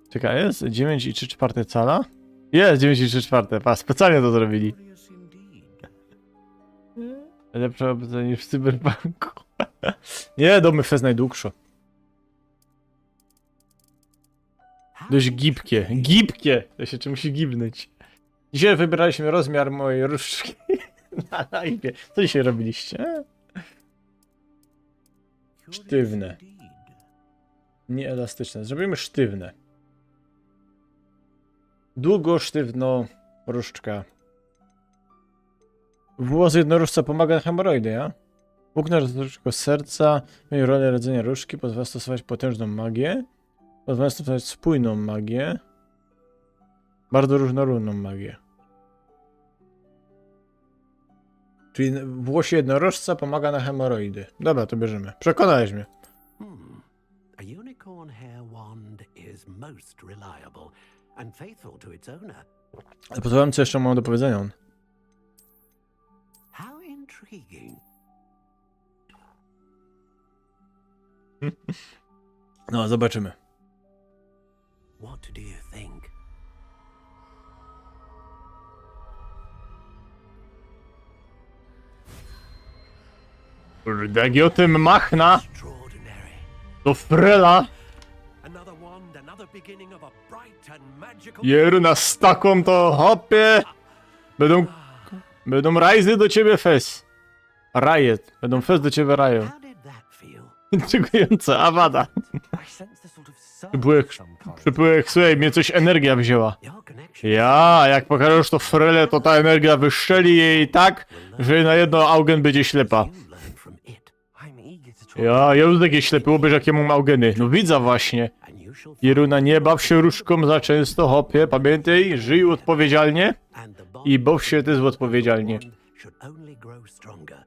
Czekaj, jest? Dziewięć i trzy czwarte cala? Jest dziewięć i trzy czwarte, pa, specjalnie to zrobili. Lepsze obecnie niż w Cyberpunku. Nie, dōmy fest najdłuższą. Dość gibkie, gibkie! To się czymś gibnąć. Dzisiaj wybraliśmy rozmiar mojej różdżki na live. Co dzisiaj robiliście? Sztywne. Nieelastyczne. Zrobimy sztywne. Długo sztywno różdżka. Włos jednorożca pomaga na hemoroidy, ja? Puknę różdżką serca, miej rolę rdzenia różdżki, pozwala stosować potężną magię, pozwala stosować spójną magię, bardzo różnorodną magię. Czyli włos jednorożca pomaga na hemoroidy. Dobra, to bierzemy. Przekonałeś mnie. Hmm. A unicorn hair wand is most reliable and faithful to its owner. Ale posłuchajmy, co jeszcze mam do powiedzenia. How intriguing. No, zobaczymy. What do you think? Kurde, Giotyn machna Extraordinary. do Frela. Another wand, another beginning of a bright and magical. Jeruna z taką to, chopie. Będą, będą rajzy do ciebie fest. Raje, będą fest do ciebie rają. How did that feel? Intrigujące, Awada. I sense the sort of surge Próbuję, of some kind. próbuję, słuchaj, mnie coś energia wzięła. Your connection. Ja, jak pokażesz to Frele, to ta energia wystrzeli jej tak, że na jedno Augen będzie ślepa. You learn from it. I'm eager to try. Ja, ja już takie ślepy, obejrz jakie mam Augeny. No widzę właśnie. And you shall find Jeruna, nie baw się różdżką za często, chopie. Pamiętaj, żyj odpowiedzialnie and the bond i baw się też odpowiedzialnie. should only grow stronger.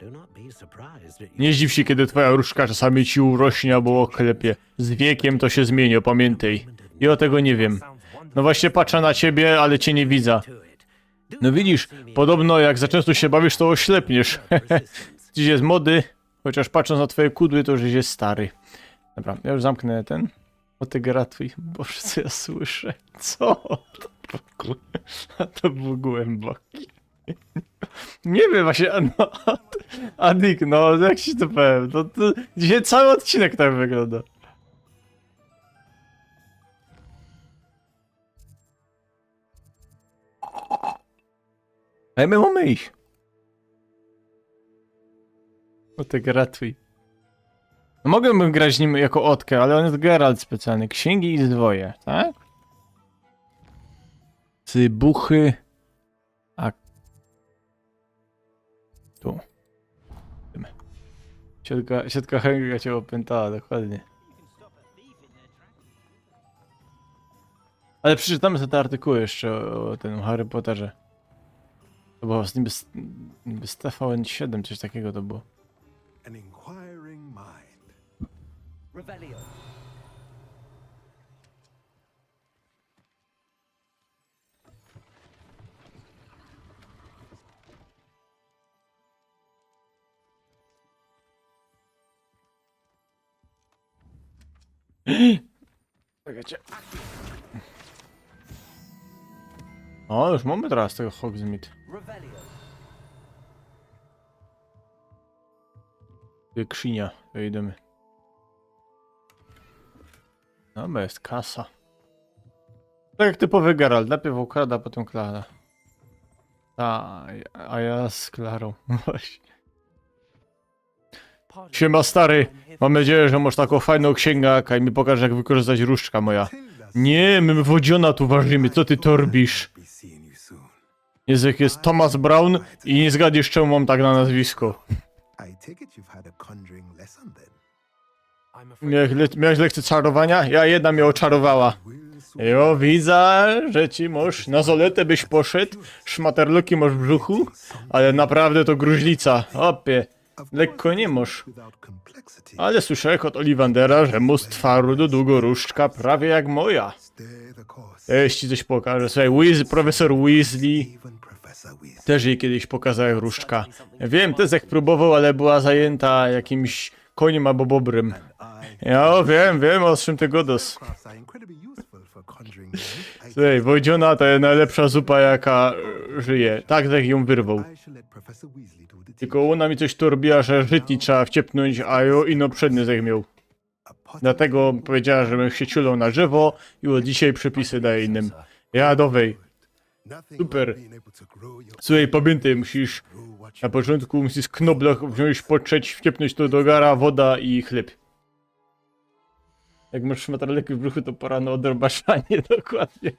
Do not be surprised at Nie zdziw się, kiedy twoja różdżka czasami ci urośnie albo oklepie. Z wiekiem to się zmienia, pamiętaj. Ja tego nie wiem. No właśnie patrzę na ciebie, ale cię nie widzę. to it. No widzisz, podobno jak za często się bawisz, to oślepniesz. Dziś jest młody, chociaż patrząc na twoje kudły, to już jest stary. Dobra, ja już zamknę ten. O, ty gratuj. Boże, co ja słyszę? Co? To było głę-, to było głębokie. Nie wiem, właśnie, a no, Adik, no, jak ci to powiem? To, to, dzisiaj cały odcinek tak wygląda. A my mamy iść. O, ty gratuj. No, mogłbym grać nim jako Otke, ale on jest Geralt specjalny. Księgi i zwoje, tak? Cybuchy. A. Tu. Tym. Siatka, siatka Henryka cię opętała, dokładnie. Ale przeczytamy sobie te artykuły jeszcze o, o tym Harry Potterze. To było z niby, z- niby z T V N siedem, coś takiego to było. An inquiring mind. Revelio. Czekajcie. O, już mamy teraz tego Hogsmeade. Revelio. Skrzynia, to idziemy. No, bo jest kasa. Tak jak typowy Geralt, najpierw okrada, potem klada. A, a ja z Klarą. Właśnie. Siema stary, mam nadzieję, że masz taką fajną księgę, jak mi pokażesz, jak wykorzystać różdżka moja. Nie, my wodziona tu ważymy, co ty torbisz? Be seeing you soon. Jest jak jest Thomas Brown i nie zgadniesz, czemu mam tak na nazwisko. I take it you've had a conjuring lesson then. I'm afraid Miałeś, le miałeś lekcję czarowania? Ja jedna mnie oczarowała. Will soon Jo, widzę, że ci mąż na zoletę byś poszedł, szmaterluki masz w brzuchu, ale naprawdę to gruźlica. Opie, lekko nie masz. Without complexity. Ale słyszałem od Ollivandera, że mu stwarł do długo różdżka prawie jak moja. Stay the course. Jeśli coś pokażę, słuchaj, Weas profesor Weasley. Even professor. Też jej kiedyś pokazałem różdżka. Wiem, Tezek próbował, ale była zajęta jakimś koniem albo bobrym. Jo, wiem, wiem, o czym ty gadasz. Słuchaj, wodziona to jest najlepsza zupa, jaka e, żyje. Tak, tak ją wyrwał. Tylko ona mi coś tu robiła, że żytni trzeba wciepnąć, a jo ino przednie zech miał. Dlatego powiedziała, żebym się ciulał na drzewo i od dzisiaj przepisy daje innym. Jadowej. Super. Słuchaj, pamiętaj, musisz na początku musisz knobloch wziąć, potrzeć, wciepnąć to do gara, woda i chleb. Jak masz szmatarleki w brzuchu, to pora na odrobaszanie, dokładnie.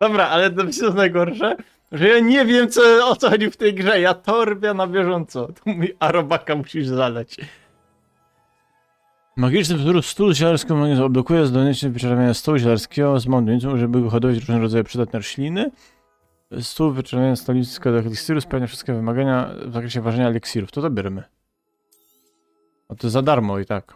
Dobra, ale to jest najgorsze, że ja nie wiem, co, o co chodzi w tej grze. Ja to robię na bieżąco. Tu mój arobaka musisz zalać. Magiczny wzór stół zielarską odblokuje zdolność wyczerpywania stołu zielarskiego z małym, żeby wyhodować różne rodzaje przydatne rośliny. Stół wyczerpywania stoliska do eliksiru spełnia wszystkie wymagania w zakresie ważenia eliksirów. To dobierzmy. A to za darmo i tak.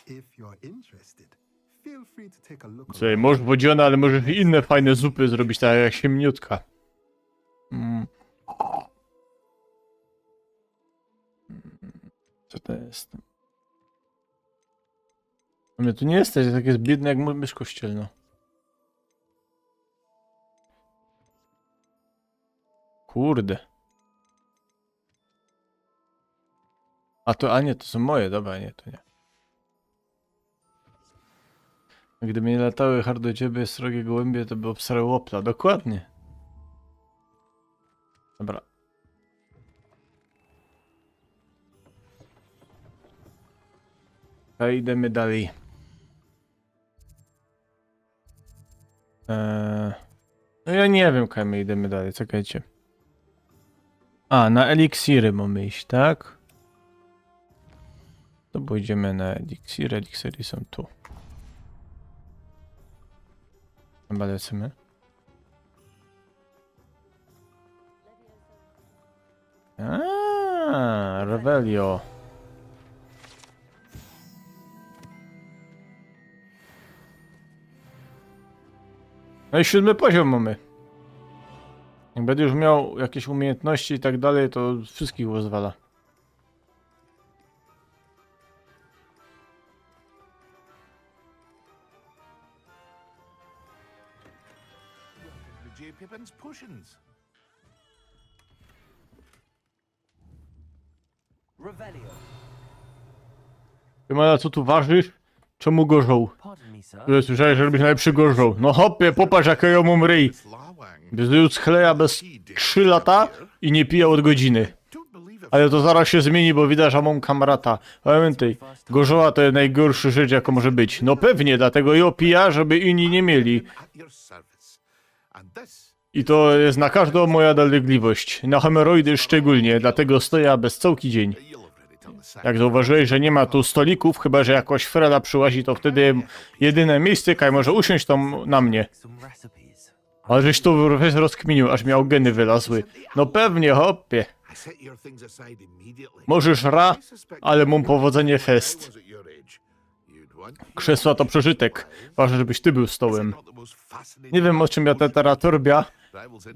If you're interested, feel free to take a look Słuchaj, around. Możesz wodziona, ale możesz i inne fajne zupy zrobić, tak jak siemieniutka. Mm. Co to jest? A mnie tu nie jesteś, tak jest biedny jak mysz kościelna. Kurde. A to, a nie, to są moje, dobra, nie, to nie. Gdyby nie latały hardo ciebie srogie gołębie, to by obsrały łopla, dokładnie. Dobra. To idziemy dalej. Eee, no ja nie wiem, kaj my idziemy dalej, czekajcie. A, na eliksiry mamy iść, tak? To pójdziemy na eliksiry, eliksiry są tu. Chyba lecimy. A, Revelio. No i siódmy poziom mamy. Jak będę już miał jakieś umiejętności i tak dalej, to wszystkich rozwala. J Pippin's potions. Revelio. Ty, Mala, co tu ważysz? Czemu gorzą? Pardon me, sir. Że słyszałeś, że robisz najlepszy gorzą. No hopie, popatrz, jak ja mam ryj. Bez już chleja, bez trzy lata i nie piję od godziny. Ale to zaraz się zmieni, bo widać, że mam kamrata. Pamiętaj, gorzoła to jest najgorsza rzecz, jaka może być. No pewnie, dlatego ja piję, żeby inni nie mieli. I to jest na każdą moja dolegliwość. Na hemoroidy szczególnie, dlatego stoję bez całki dzień. Jak zauważyłeś, że nie ma tu stolików, chyba że jakoś Frela przyłazi, to wtedy jedyne miejsce, kaj może usiąść, to m- na mnie. Ale żeś to weź rozkminił, aż mi geny wylazły. No pewnie, hopie. Możesz ra, ale mam powodzenie fest. Krzesła to przeżytek. Ważne, żebyś ty był stołem. Nie wiem, o czym ja te- teraz torbia,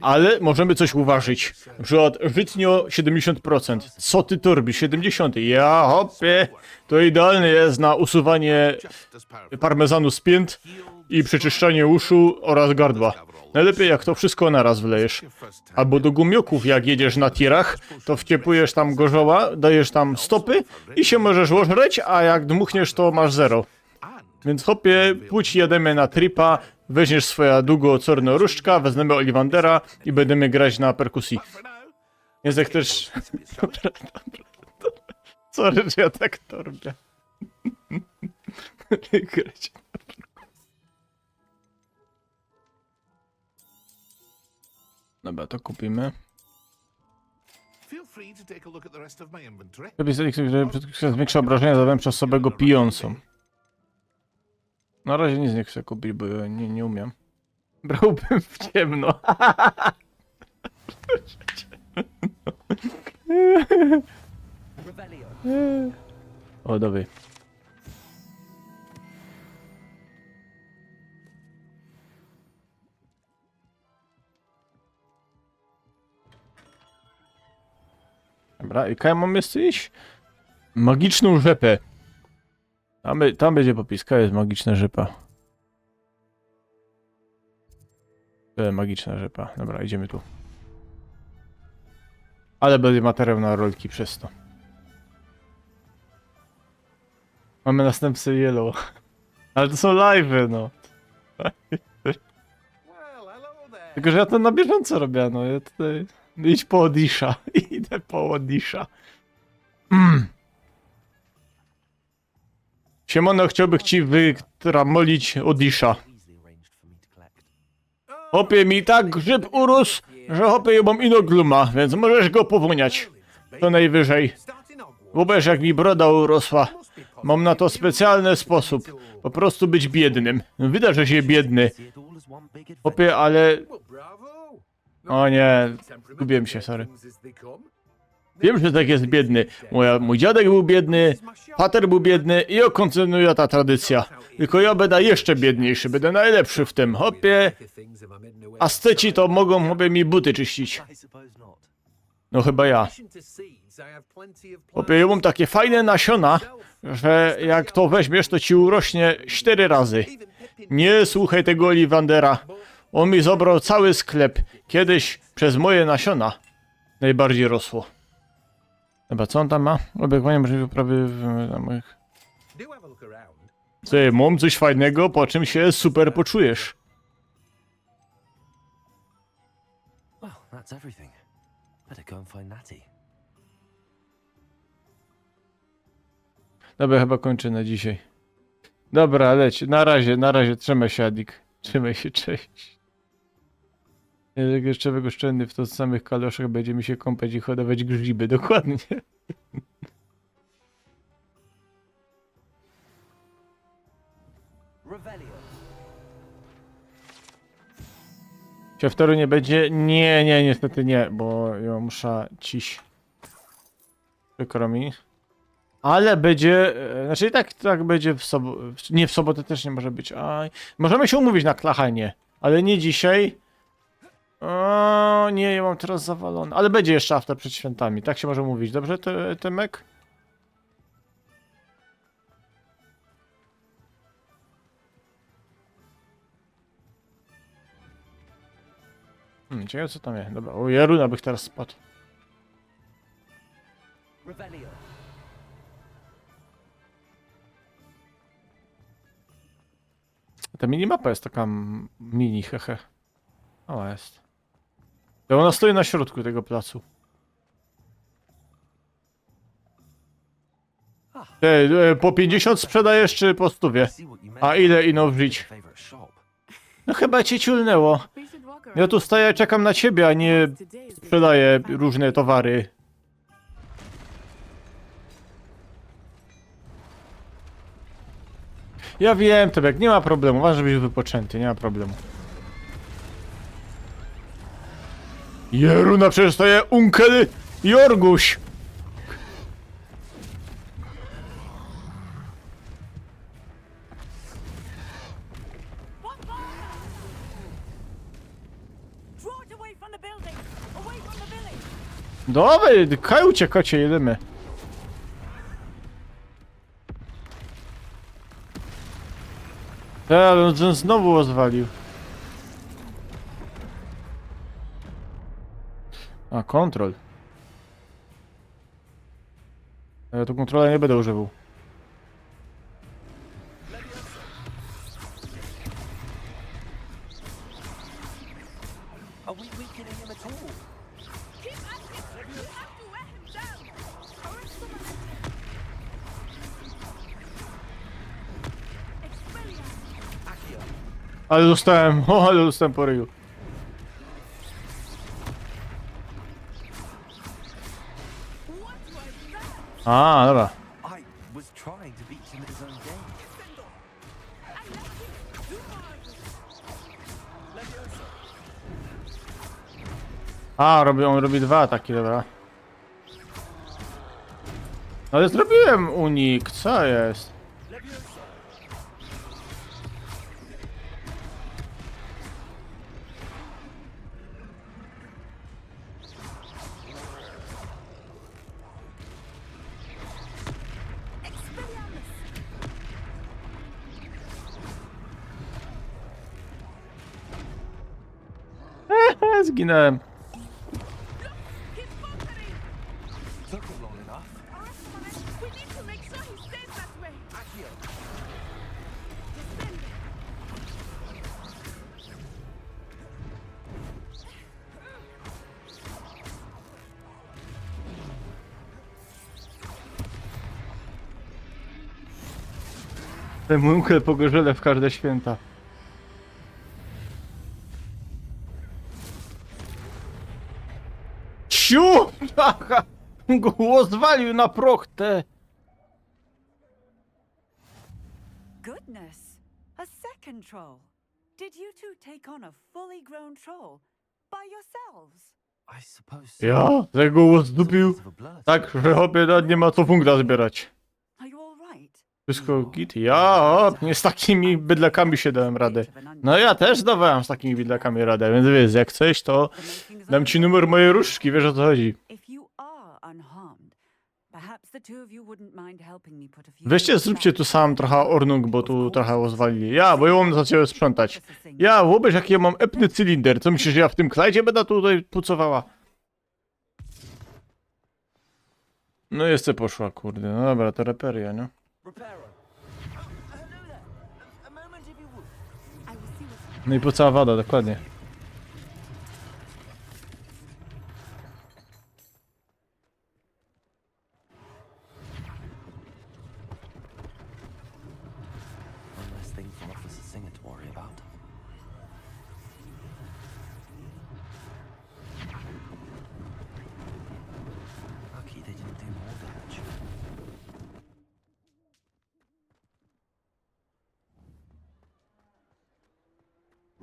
ale możemy coś uważać. Na przykład żytnio siedemdziesiąt procent. Co ty torbisz? Siedemdziesiąt. Ja, hopie, to idealne jest na usuwanie parmezanu z pięt i przeczyszczanie uszu oraz gardła. Najlepiej, jak to wszystko naraz wlejesz. Albo do gumioków, jak jedziesz na tirach, to wciepujesz tam gorzoła, dajesz tam stopy i się możesz ożreć, a jak dmuchniesz, to masz zero. Więc, chopie, płeć, jedziemy na tripa, weźmiesz swoja długo corno różdżka, wezmiemy Ollivandera i będziemy grać na perkusji. Jest jak też... Sorry, że ja tak torbię. Grać. Dobra, to kupimy. Feel free to take a look at the rest of my inventory. Lepiej sobie, że przed chwilą zwiększa obrażenia zadawane przez osobę go pijącą. Na razie nic nie chcę kupić, bo ja nie, nie umiem. Brałbym w ciemno. O, dobry. Dobra, i kaj mōm jeszcze iś? Magiczną rzepę. Tam, be- tam bydzie popis, kaj je magiczna rzepa. To je magiczna rzepa. Dobra, idziemy tu. Ale bydzie materiał na rolki przez to. Mamy następcę Yellow. Ale to sōm live'y, no. Tylko, że ja to na bieżąco robię, no. Ja tutaj... Idź po Odisha. Idę po Odisha. Mm. Siemano, chciałbych ci wytramolić Odisha. Chłopie, mi tak grzyb urósł, że, chłopie, ja mam ino gluma, więc możesz go powoniać. To najwyżej. Obejrz, jak mi broda urosła. Mam na to specjalny sposób. Po prostu być biednym. Widać, że się biedny. Chłopie, ale... O nie, zgubiłem się, sorry. Wiem, że tak jest biedny. Moja, mój dziadek był biedny, pater był biedny i ja kontynuuję ta tradycja. Tylko ja będę jeszcze biedniejszy, będę najlepszy w tym. Chłopie, asceci to mogą, chłopie, mi buty czyścić. No chyba ja. Chłopie, ja mam takie fajne nasiona, że jak to weźmiesz, to ci urośnie cztery razy. Nie słuchaj tego Ollivandera. On mi zabrał cały sklep. Kiedyś przez moje nasiona najbardziej rosło. Dobra, co on tam ma? Obejmowanie możliwej poprawy w... Ty, mam coś fajnego, po czym się super poczujesz. Well, that's everything. Better go and find Natty. Dobra, chyba kończę na dzisiaj. Dobra, leć. Na razie, na razie. Trzymaj się, Adik. Trzymaj się, cześć. Jak jeszcze oszczędny w tych samych kaloszach, będzie mi się kąpać i hodować grzyby. Dokładnie. Czy wtorku nie będzie? Nie, nie, niestety nie, bo ja muszę ciś. Przykro mi. Ale będzie, e, znaczy i tak, tak będzie w sobotę, nie, w sobotę też nie może być. A, możemy się umówić na klachanie, ale nie dzisiaj. O, nie, ja mam teraz zawalone. Ale będzie jeszcze after przed świętami, tak się może mówić, dobrze, Ty-, Tymek? Hmm, ciekawe, co tam jest. Dobra, o, ja runa bych teraz spadł. Ta minimapa jest taka m-, mini, hehe. O, jest. To ona stoi na środku tego placu. Te, e, po pięćdziesiąt sprzedajesz czy po stówie? A ile ino wrzucić? No chyba cię ciulnęło. Ja tu stoję, czekam na ciebie, a nie sprzedaję różne towary. Ja wiem, Tebek, nie ma problemu. Ważne, żebyś był wypoczęty, nie ma problemu. Jeruna, przecież to jest unkel Jorguś. Dawaj, kaj uciekacie, jedziemy. Te, ale on znowu rozwalił. A, kontrol. Ja tu kontrola nie będę używał. Are we weakening him at all? Keep at it! You have to wear him down! Arrest the momentum! Expelliarmus! Accio! Ale dostałem, o, ale dostałem po ryju. What was that? A, dobra. I was trying to beat him at his own game. A, robi, on robi dwa ataki, dobra. Ale zrobiłem unik, co jest? Zginąłem. Took him long enough. We need to make sure he stays that way. Accio. Defend. Te muchy pogorzele w każde święta. Ciu! Aha! Go zwalił na proch, te! Goodness, a second troll. Did you two take on a fully grown troll by yourselves? I suppose so. Ja, tego zdupił Of a blood. tak, że chłopie nawet nie ma co punkta zbierać. Are you all right? Wszystko git? Ja, o, nie z takimi bydlakami się dałem radę. No ja też dawałem z takimi bydlakami radę, więc wiesz, jak coś, to The makings of dam a ci numer mojej różdżki, wiesz o co chodzi. If you are unharmed, perhaps the two of you wouldn't mind helping me put a few Weźcie, things zróbcie aside. Tu sam trochę ornung, bo tu trochę rozwalili. Ja, bo ja mam za ciebie sprzątać. Ja, wyobraź, jaki ja mam epny cylinder. Co myślisz, że ja w tym klajdzie będę tutaj pucowała? No jeszcze poszła, kurde. No dobra, to reperia, nie? Reparo. Oh, hello there. A, a moment if you would. I will see what's No i po cała wada, dokładnie. One less thing for Officer Singer to worry about. Lucky they didn't do more damage.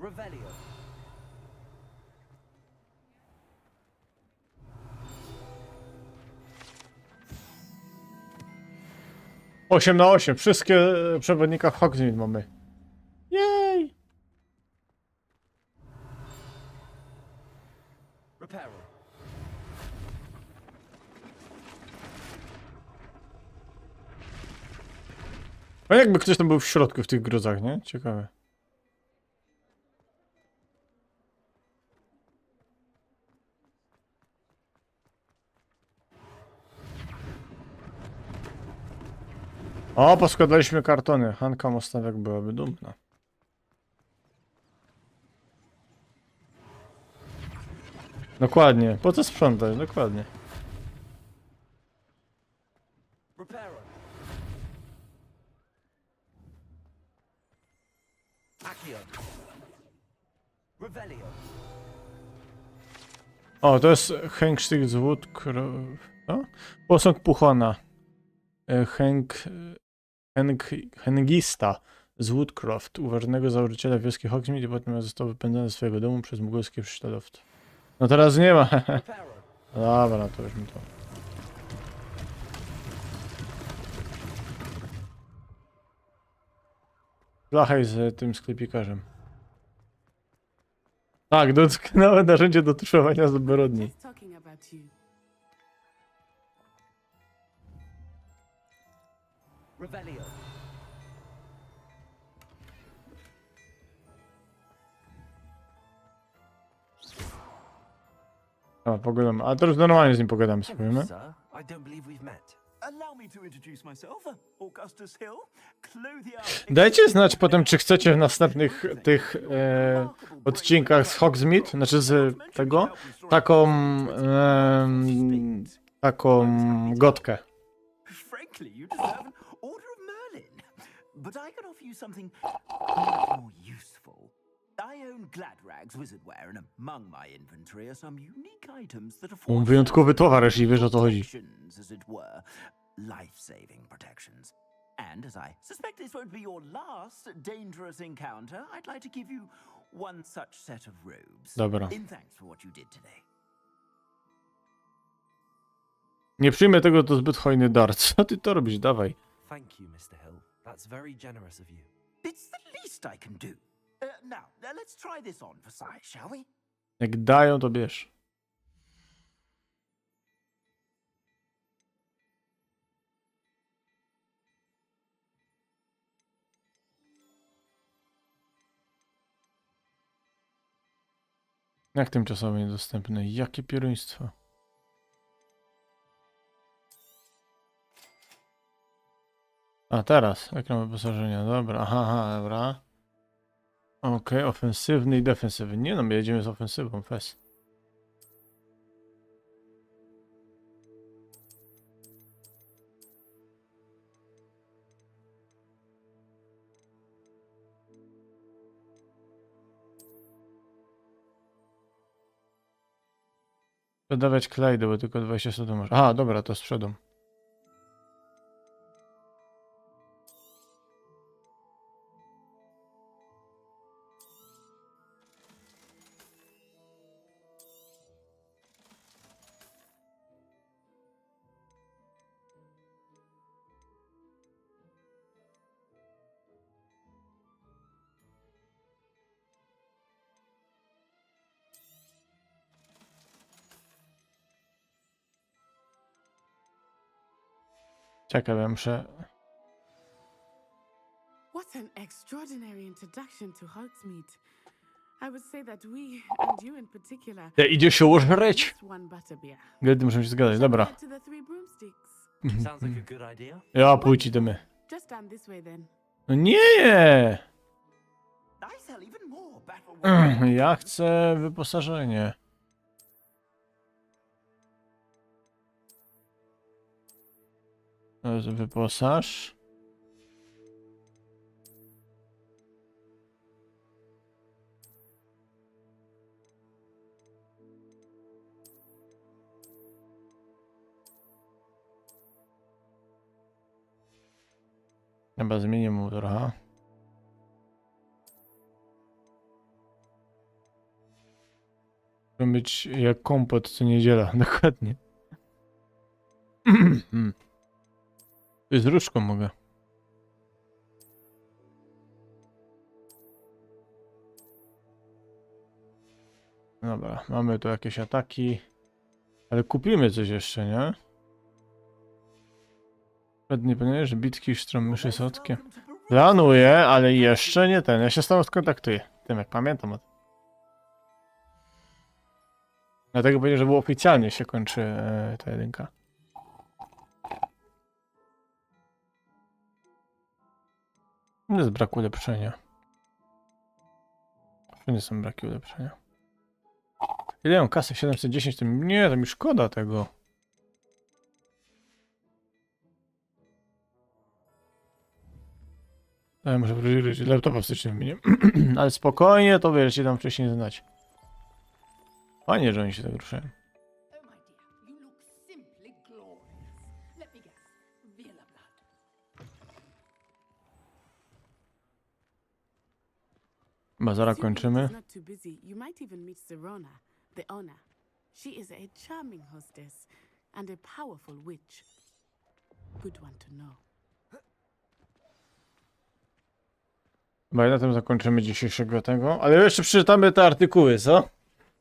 Revelio. Osiem na osiem. Wszystkie e, przewodnika w Hogsmeade mamy. Jej! Reparo. A jakby ktoś tam był w środku w tych gruzach, nie? Ciekawe. O, poskładaliśmy kartony. Hanka Mostawek byłaby dumna. Dokładnie. Po co sprzątać? Dokładnie. Reparo. Accio. Revelio. O, to jest Hengsztych z Woodcroft. Co? Posąg Puchona. E, Heng... Heng... Hengista z Woodcroft, uważnego założyciela wioski Hogsmeade, i potem został wypędzony ze swojego domu przez mugolskie prześladowców. No teraz nie ma. Reparo. Dobra, no to już mi to. Blachaj z tym sklepikarzem. Tak, doskonałe narzędzie do tuszowania zbrodni. Just talking about you. Revelio. A, pogadam. A teraz normalnie z nim pogadam, spróbujmy. Sir, I don't believe we've met. Allow me to introduce myself. Augustus Hill, clothier. Dajcie znać potem, czy chcecie w następnych tych e, odcinkach z Hogsmeade, znaczy z tego, taką em, taką gotkę. Frankly, you deserve an Order of Merlin. But I can offer you something much more useful. I own Gladrag's wizardware, and among my inventory are some unique items that afford Mam wyjątkowy towar, jeśli wiesz, o co chodzi. Protections, as it were, life-saving protections. And as I suspect this won't be your last dangerous encounter, I'd like to give you one such set of robes. Dobra. In thanks for what you did today. Nie przyjmę tego, to zbyt hojny dar. Co ty to robisz? Dawaj. Thank you, Mister Hill. That's very generous of you. It's the least I can do. Uh, now, uh, let's try this on for size, shall we? Jak dają, to bierz. Jak tymczasowo niedostępny? Jakie pieruństwo? A teraz, ekran wyposażenia, dobra, aha, aha, dobra. Okej, ofensywny i defensywny. Nie no, my jedziemy z ofensywą, fest. Sprzedawać klejdy, bo tylko dwadzieścia siedem masz. Aha, dobra, to sprzedam. Czekaj, ja muszę... What an extraordinary introduction to Hogsmeade. I would say that we, and you in particular, Ja idzie się użreć! just one butterbeer. Gdy muszę się zgadać, dobra. Head to the Three Broomsticks. Sounds like a good idea. Ja, pójdź, idziemy. Just down this way then. No nie! I sell even more battle weapons. Ja chcę wyposażenie. To jest wyposaż. Chyba zmienię mu trochę. Muszą być jak kompot co niedziela, dokładnie. Hmm. Z różką mogę. Dobra, mamy tu jakieś ataki. Ale kupimy coś jeszcze, nie? Pewnie, pewnie, że bitki już są myszy słodkie. Planuję, ale jeszcze nie ten. Ja się z tobą skontaktuję. Tym jak pamiętam o tym. Dlatego powiedziałem, że było oficjalnie się kończy e, ta jedynka. Nie jest brak ulepszenia. To nie są braki ulepszenia. Ile mam kasy? Siedemset dziesięć, to nie, to mi szkoda tego. Ja muszę wrócić, laptopa w styczniu wymienię. Ale spokojnie, to wiesz, ci dam wcześniej znać. Fajnie, że oni się tak ruszają. Oh my dear, you look simply glorious. Let me guess, Villa blood. Chyba zaraz Assuming kończymy. He's not too busy, you might even meet Sirona, the owner. She is a charming hostess and a powerful witch. Good one to know. Chyba na tym zakończymy dzisiejszego tego, ale jeszcze przeczytamy te artykuły, co?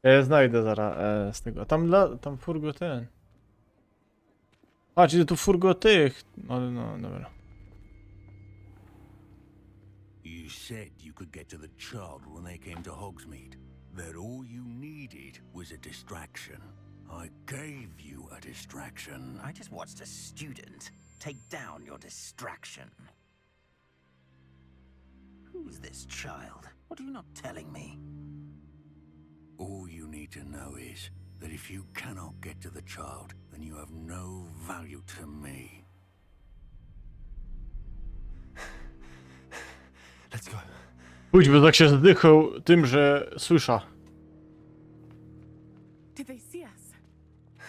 Ja je znajdę zaraz e, z tego. Tam, dla, tam furgo ten. Patrz, ile tu furgo tych. No, no, dobra. You said you could get to the child when they came to Hogsmeade. That all you needed was a distraction. I gave you a distraction. I just watched a student take down your distraction. Who's this child? What are you not telling me? All you need to know is that if you cannot get to the child, then you have no value to me. Let's go. Pójdź, bo tak się zdychał tym, że słysza. Did they see us?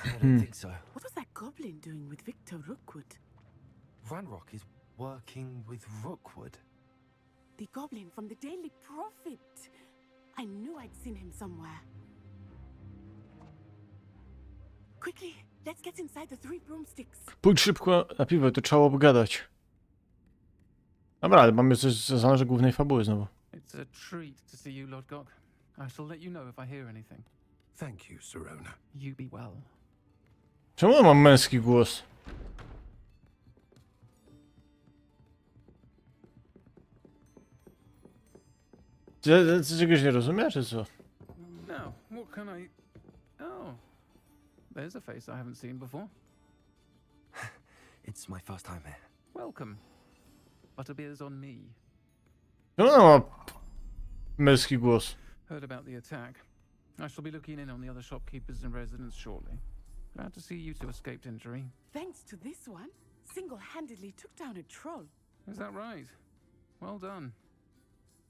I don't think so. What was that goblin doing with Victor Rookwood? Ranrock is working with Rookwood. The goblin from the Daily Prophet. I knew I'd seen him somewhere. Quickly, let's get inside the Three Broomsticks. Pójdź szybko na piwo, to trzeba obgadać. Dobra, ale mamy coś z zależy głównej fabuły znowu. It's a treat to see you, Lodgok. I shall let you know if I hear anything. Thank you, Sirona. You be well. Czemu mam męski głos? Ty, ty, ty czegoś nie rozumiesz, czy co? Now, what Can I? Oh, there's a face I haven't seen before. It's my first time here. Welcome. Butterbeer's on me. Czemu ona ma męski głos? Heard about the attack. I shall be looking in on the other shopkeepers and residents shortly. Glad to see you two escaped injury. Thanks to this one, single-handedly took down a troll. Is that right? Well done.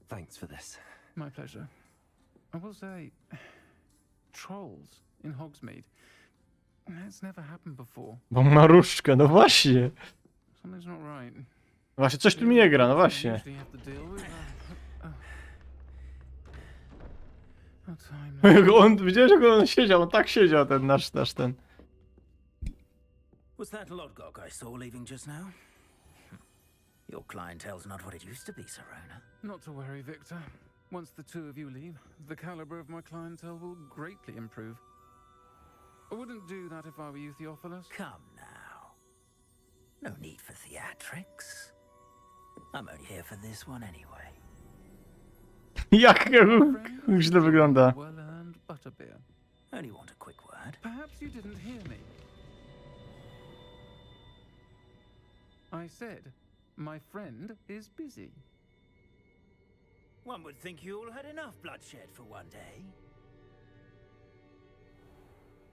Thanks for this. My pleasure. I will say, trolls in Hogsmeade. That's never happened before. Bo ma różdżkã, no właśnie. Something's not right. Właśnie, coś tu mi nie gra, no właśnie. Usually have to deal with. Oh. Oh, time. On, widziałeś, jak on siedział? On tak siedział, ten nasz, nasz ten. Was that Lodgok I saw leaving just now? Your clientele's not what it used to be, Sirona. Not to worry, Victor. Once the two of you leave, the caliber of my clientele will greatly improve. I wouldn't do that if I were you, Theophilus. Come now. No need for theatrics. I'm only here for this one anyway. Jak źle wygląda. Well-earned butterbeer. Only want a quick word. Perhaps you didn't hear me. I said, my friend is busy. One would think you all had enough bloodshed for one day.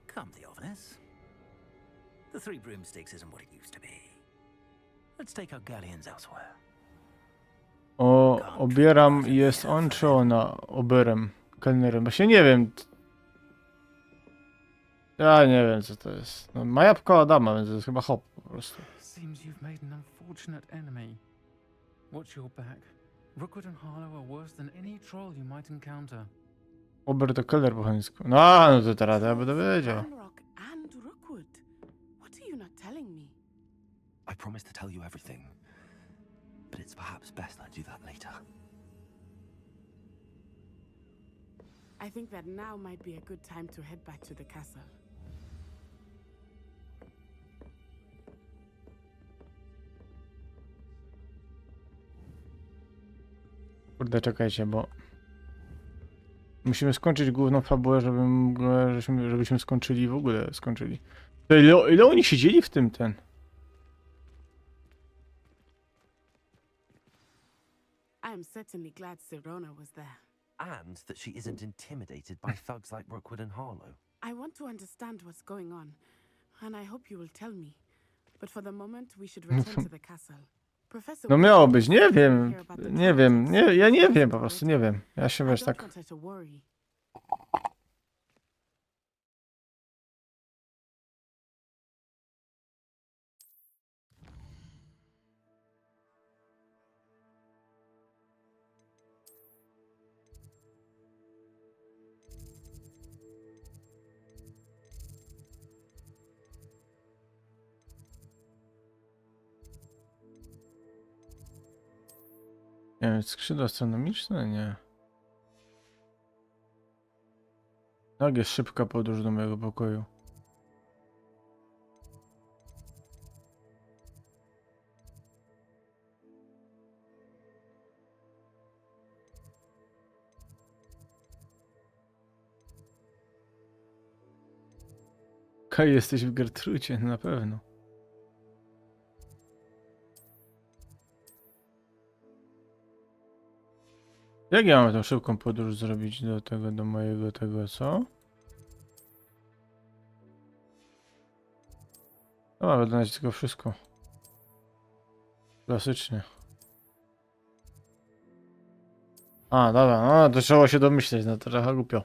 Come, Theophilus. The Three Broomsticks isn't what it used to be. Let's take our galleons elsewhere. O, obieram, jest on czy ona? Oberem, kelnerem. Właśnie nie wiem. Ja nie wiem, co to jest. No, ma jabłko Adama, więc to jest chyba hop po prostu. Seems you've made an unfortunate enemy. Watch your back. Rookwood and Harlow are worse than any troll you might encounter. Ober to kelner po chińsku. No, no to teraz ja będę wiedział. Ranrock and Rookwood. What are you not telling me? I promised to tell you everything, but it's perhaps best I do that later. I think that now might be a good time to head back to the castle. Kurde, czekajcie, bo musimy skończyć główną fabułę, żebym, żebyśmy, żebyśmy skończyli w ogóle, skończyli. To ile, ile oni siedzieli w tym, ten? I am certainly glad Sirona was there. And that she isn't intimidated by thugs like Rookwood and Harlow. I want to understand what's going on, and I hope you will tell me. But for the moment, we should return to the castle. Professor No Wilson miało być, said nie something wiem, here about the nie wiem, Titans. nie, ja nie wiem po prostu, nie wiem. Ja się, I wiesz, don't tak... want her to worry. Nie wiem, skrzydło astronomiczne? Nie. Jak jest szybka podróż do mojego pokoju? Kaj, jesteś w Gertrudzie, na pewno. Jak ja mam tą szybką podróż zrobić do tego, do mojego tego, co? No, ale dać tego wszystko. Klasycznie. A, dobra, no to trzeba się domyśleć, no to trochę głupio.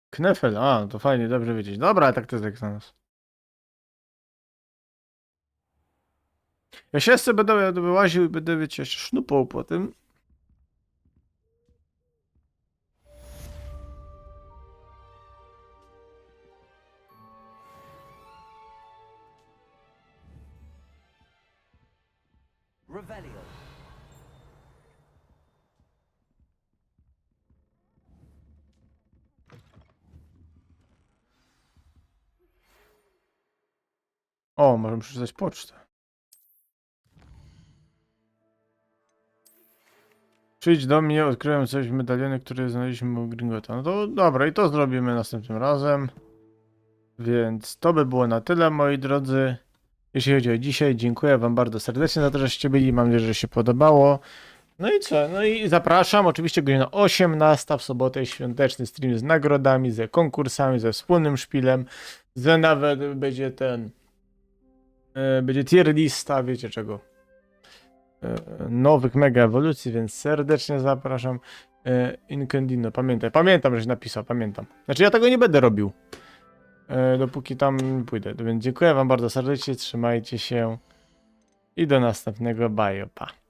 Knefel, a, no to fajnie, dobrze wiedzieć. Dobra, ale tak to jest jak znalazł. Ja się jeszcze będę, będę wyłaził i będę, wiecie, jeszcze sznupał po tym. Revelio. O, możemy przeczytać pocztę. Przyjdź do mnie, odkryłem coś w medalionie, który znaleźliśmy u Gringota. No to dobra, i to zrobimy następnym razem. Więc to by było na tyle, moi drodzy. Jeśli chodzi o dzisiaj, dziękuję wam bardzo serdecznie za to, żeście byli. Mam nadzieję, że się podobało. No i co? No i zapraszam. Oczywiście godzina osiemnasta w sobotę, świąteczny stream z nagrodami, ze konkursami, ze wspólnym szpilem, że nawet będzie ten, e, będzie tier lista, wiecie czego, e, nowych mega ewolucji, więc serdecznie zapraszam. E, Incendino, pamiętaj, pamiętam, żeś napisał, pamiętam. Znaczy, ja tego nie będę robił, e, dopóki tam nie pójdę. Więc dziękuję wam bardzo serdecznie, trzymajcie się i do następnego, bye, pa.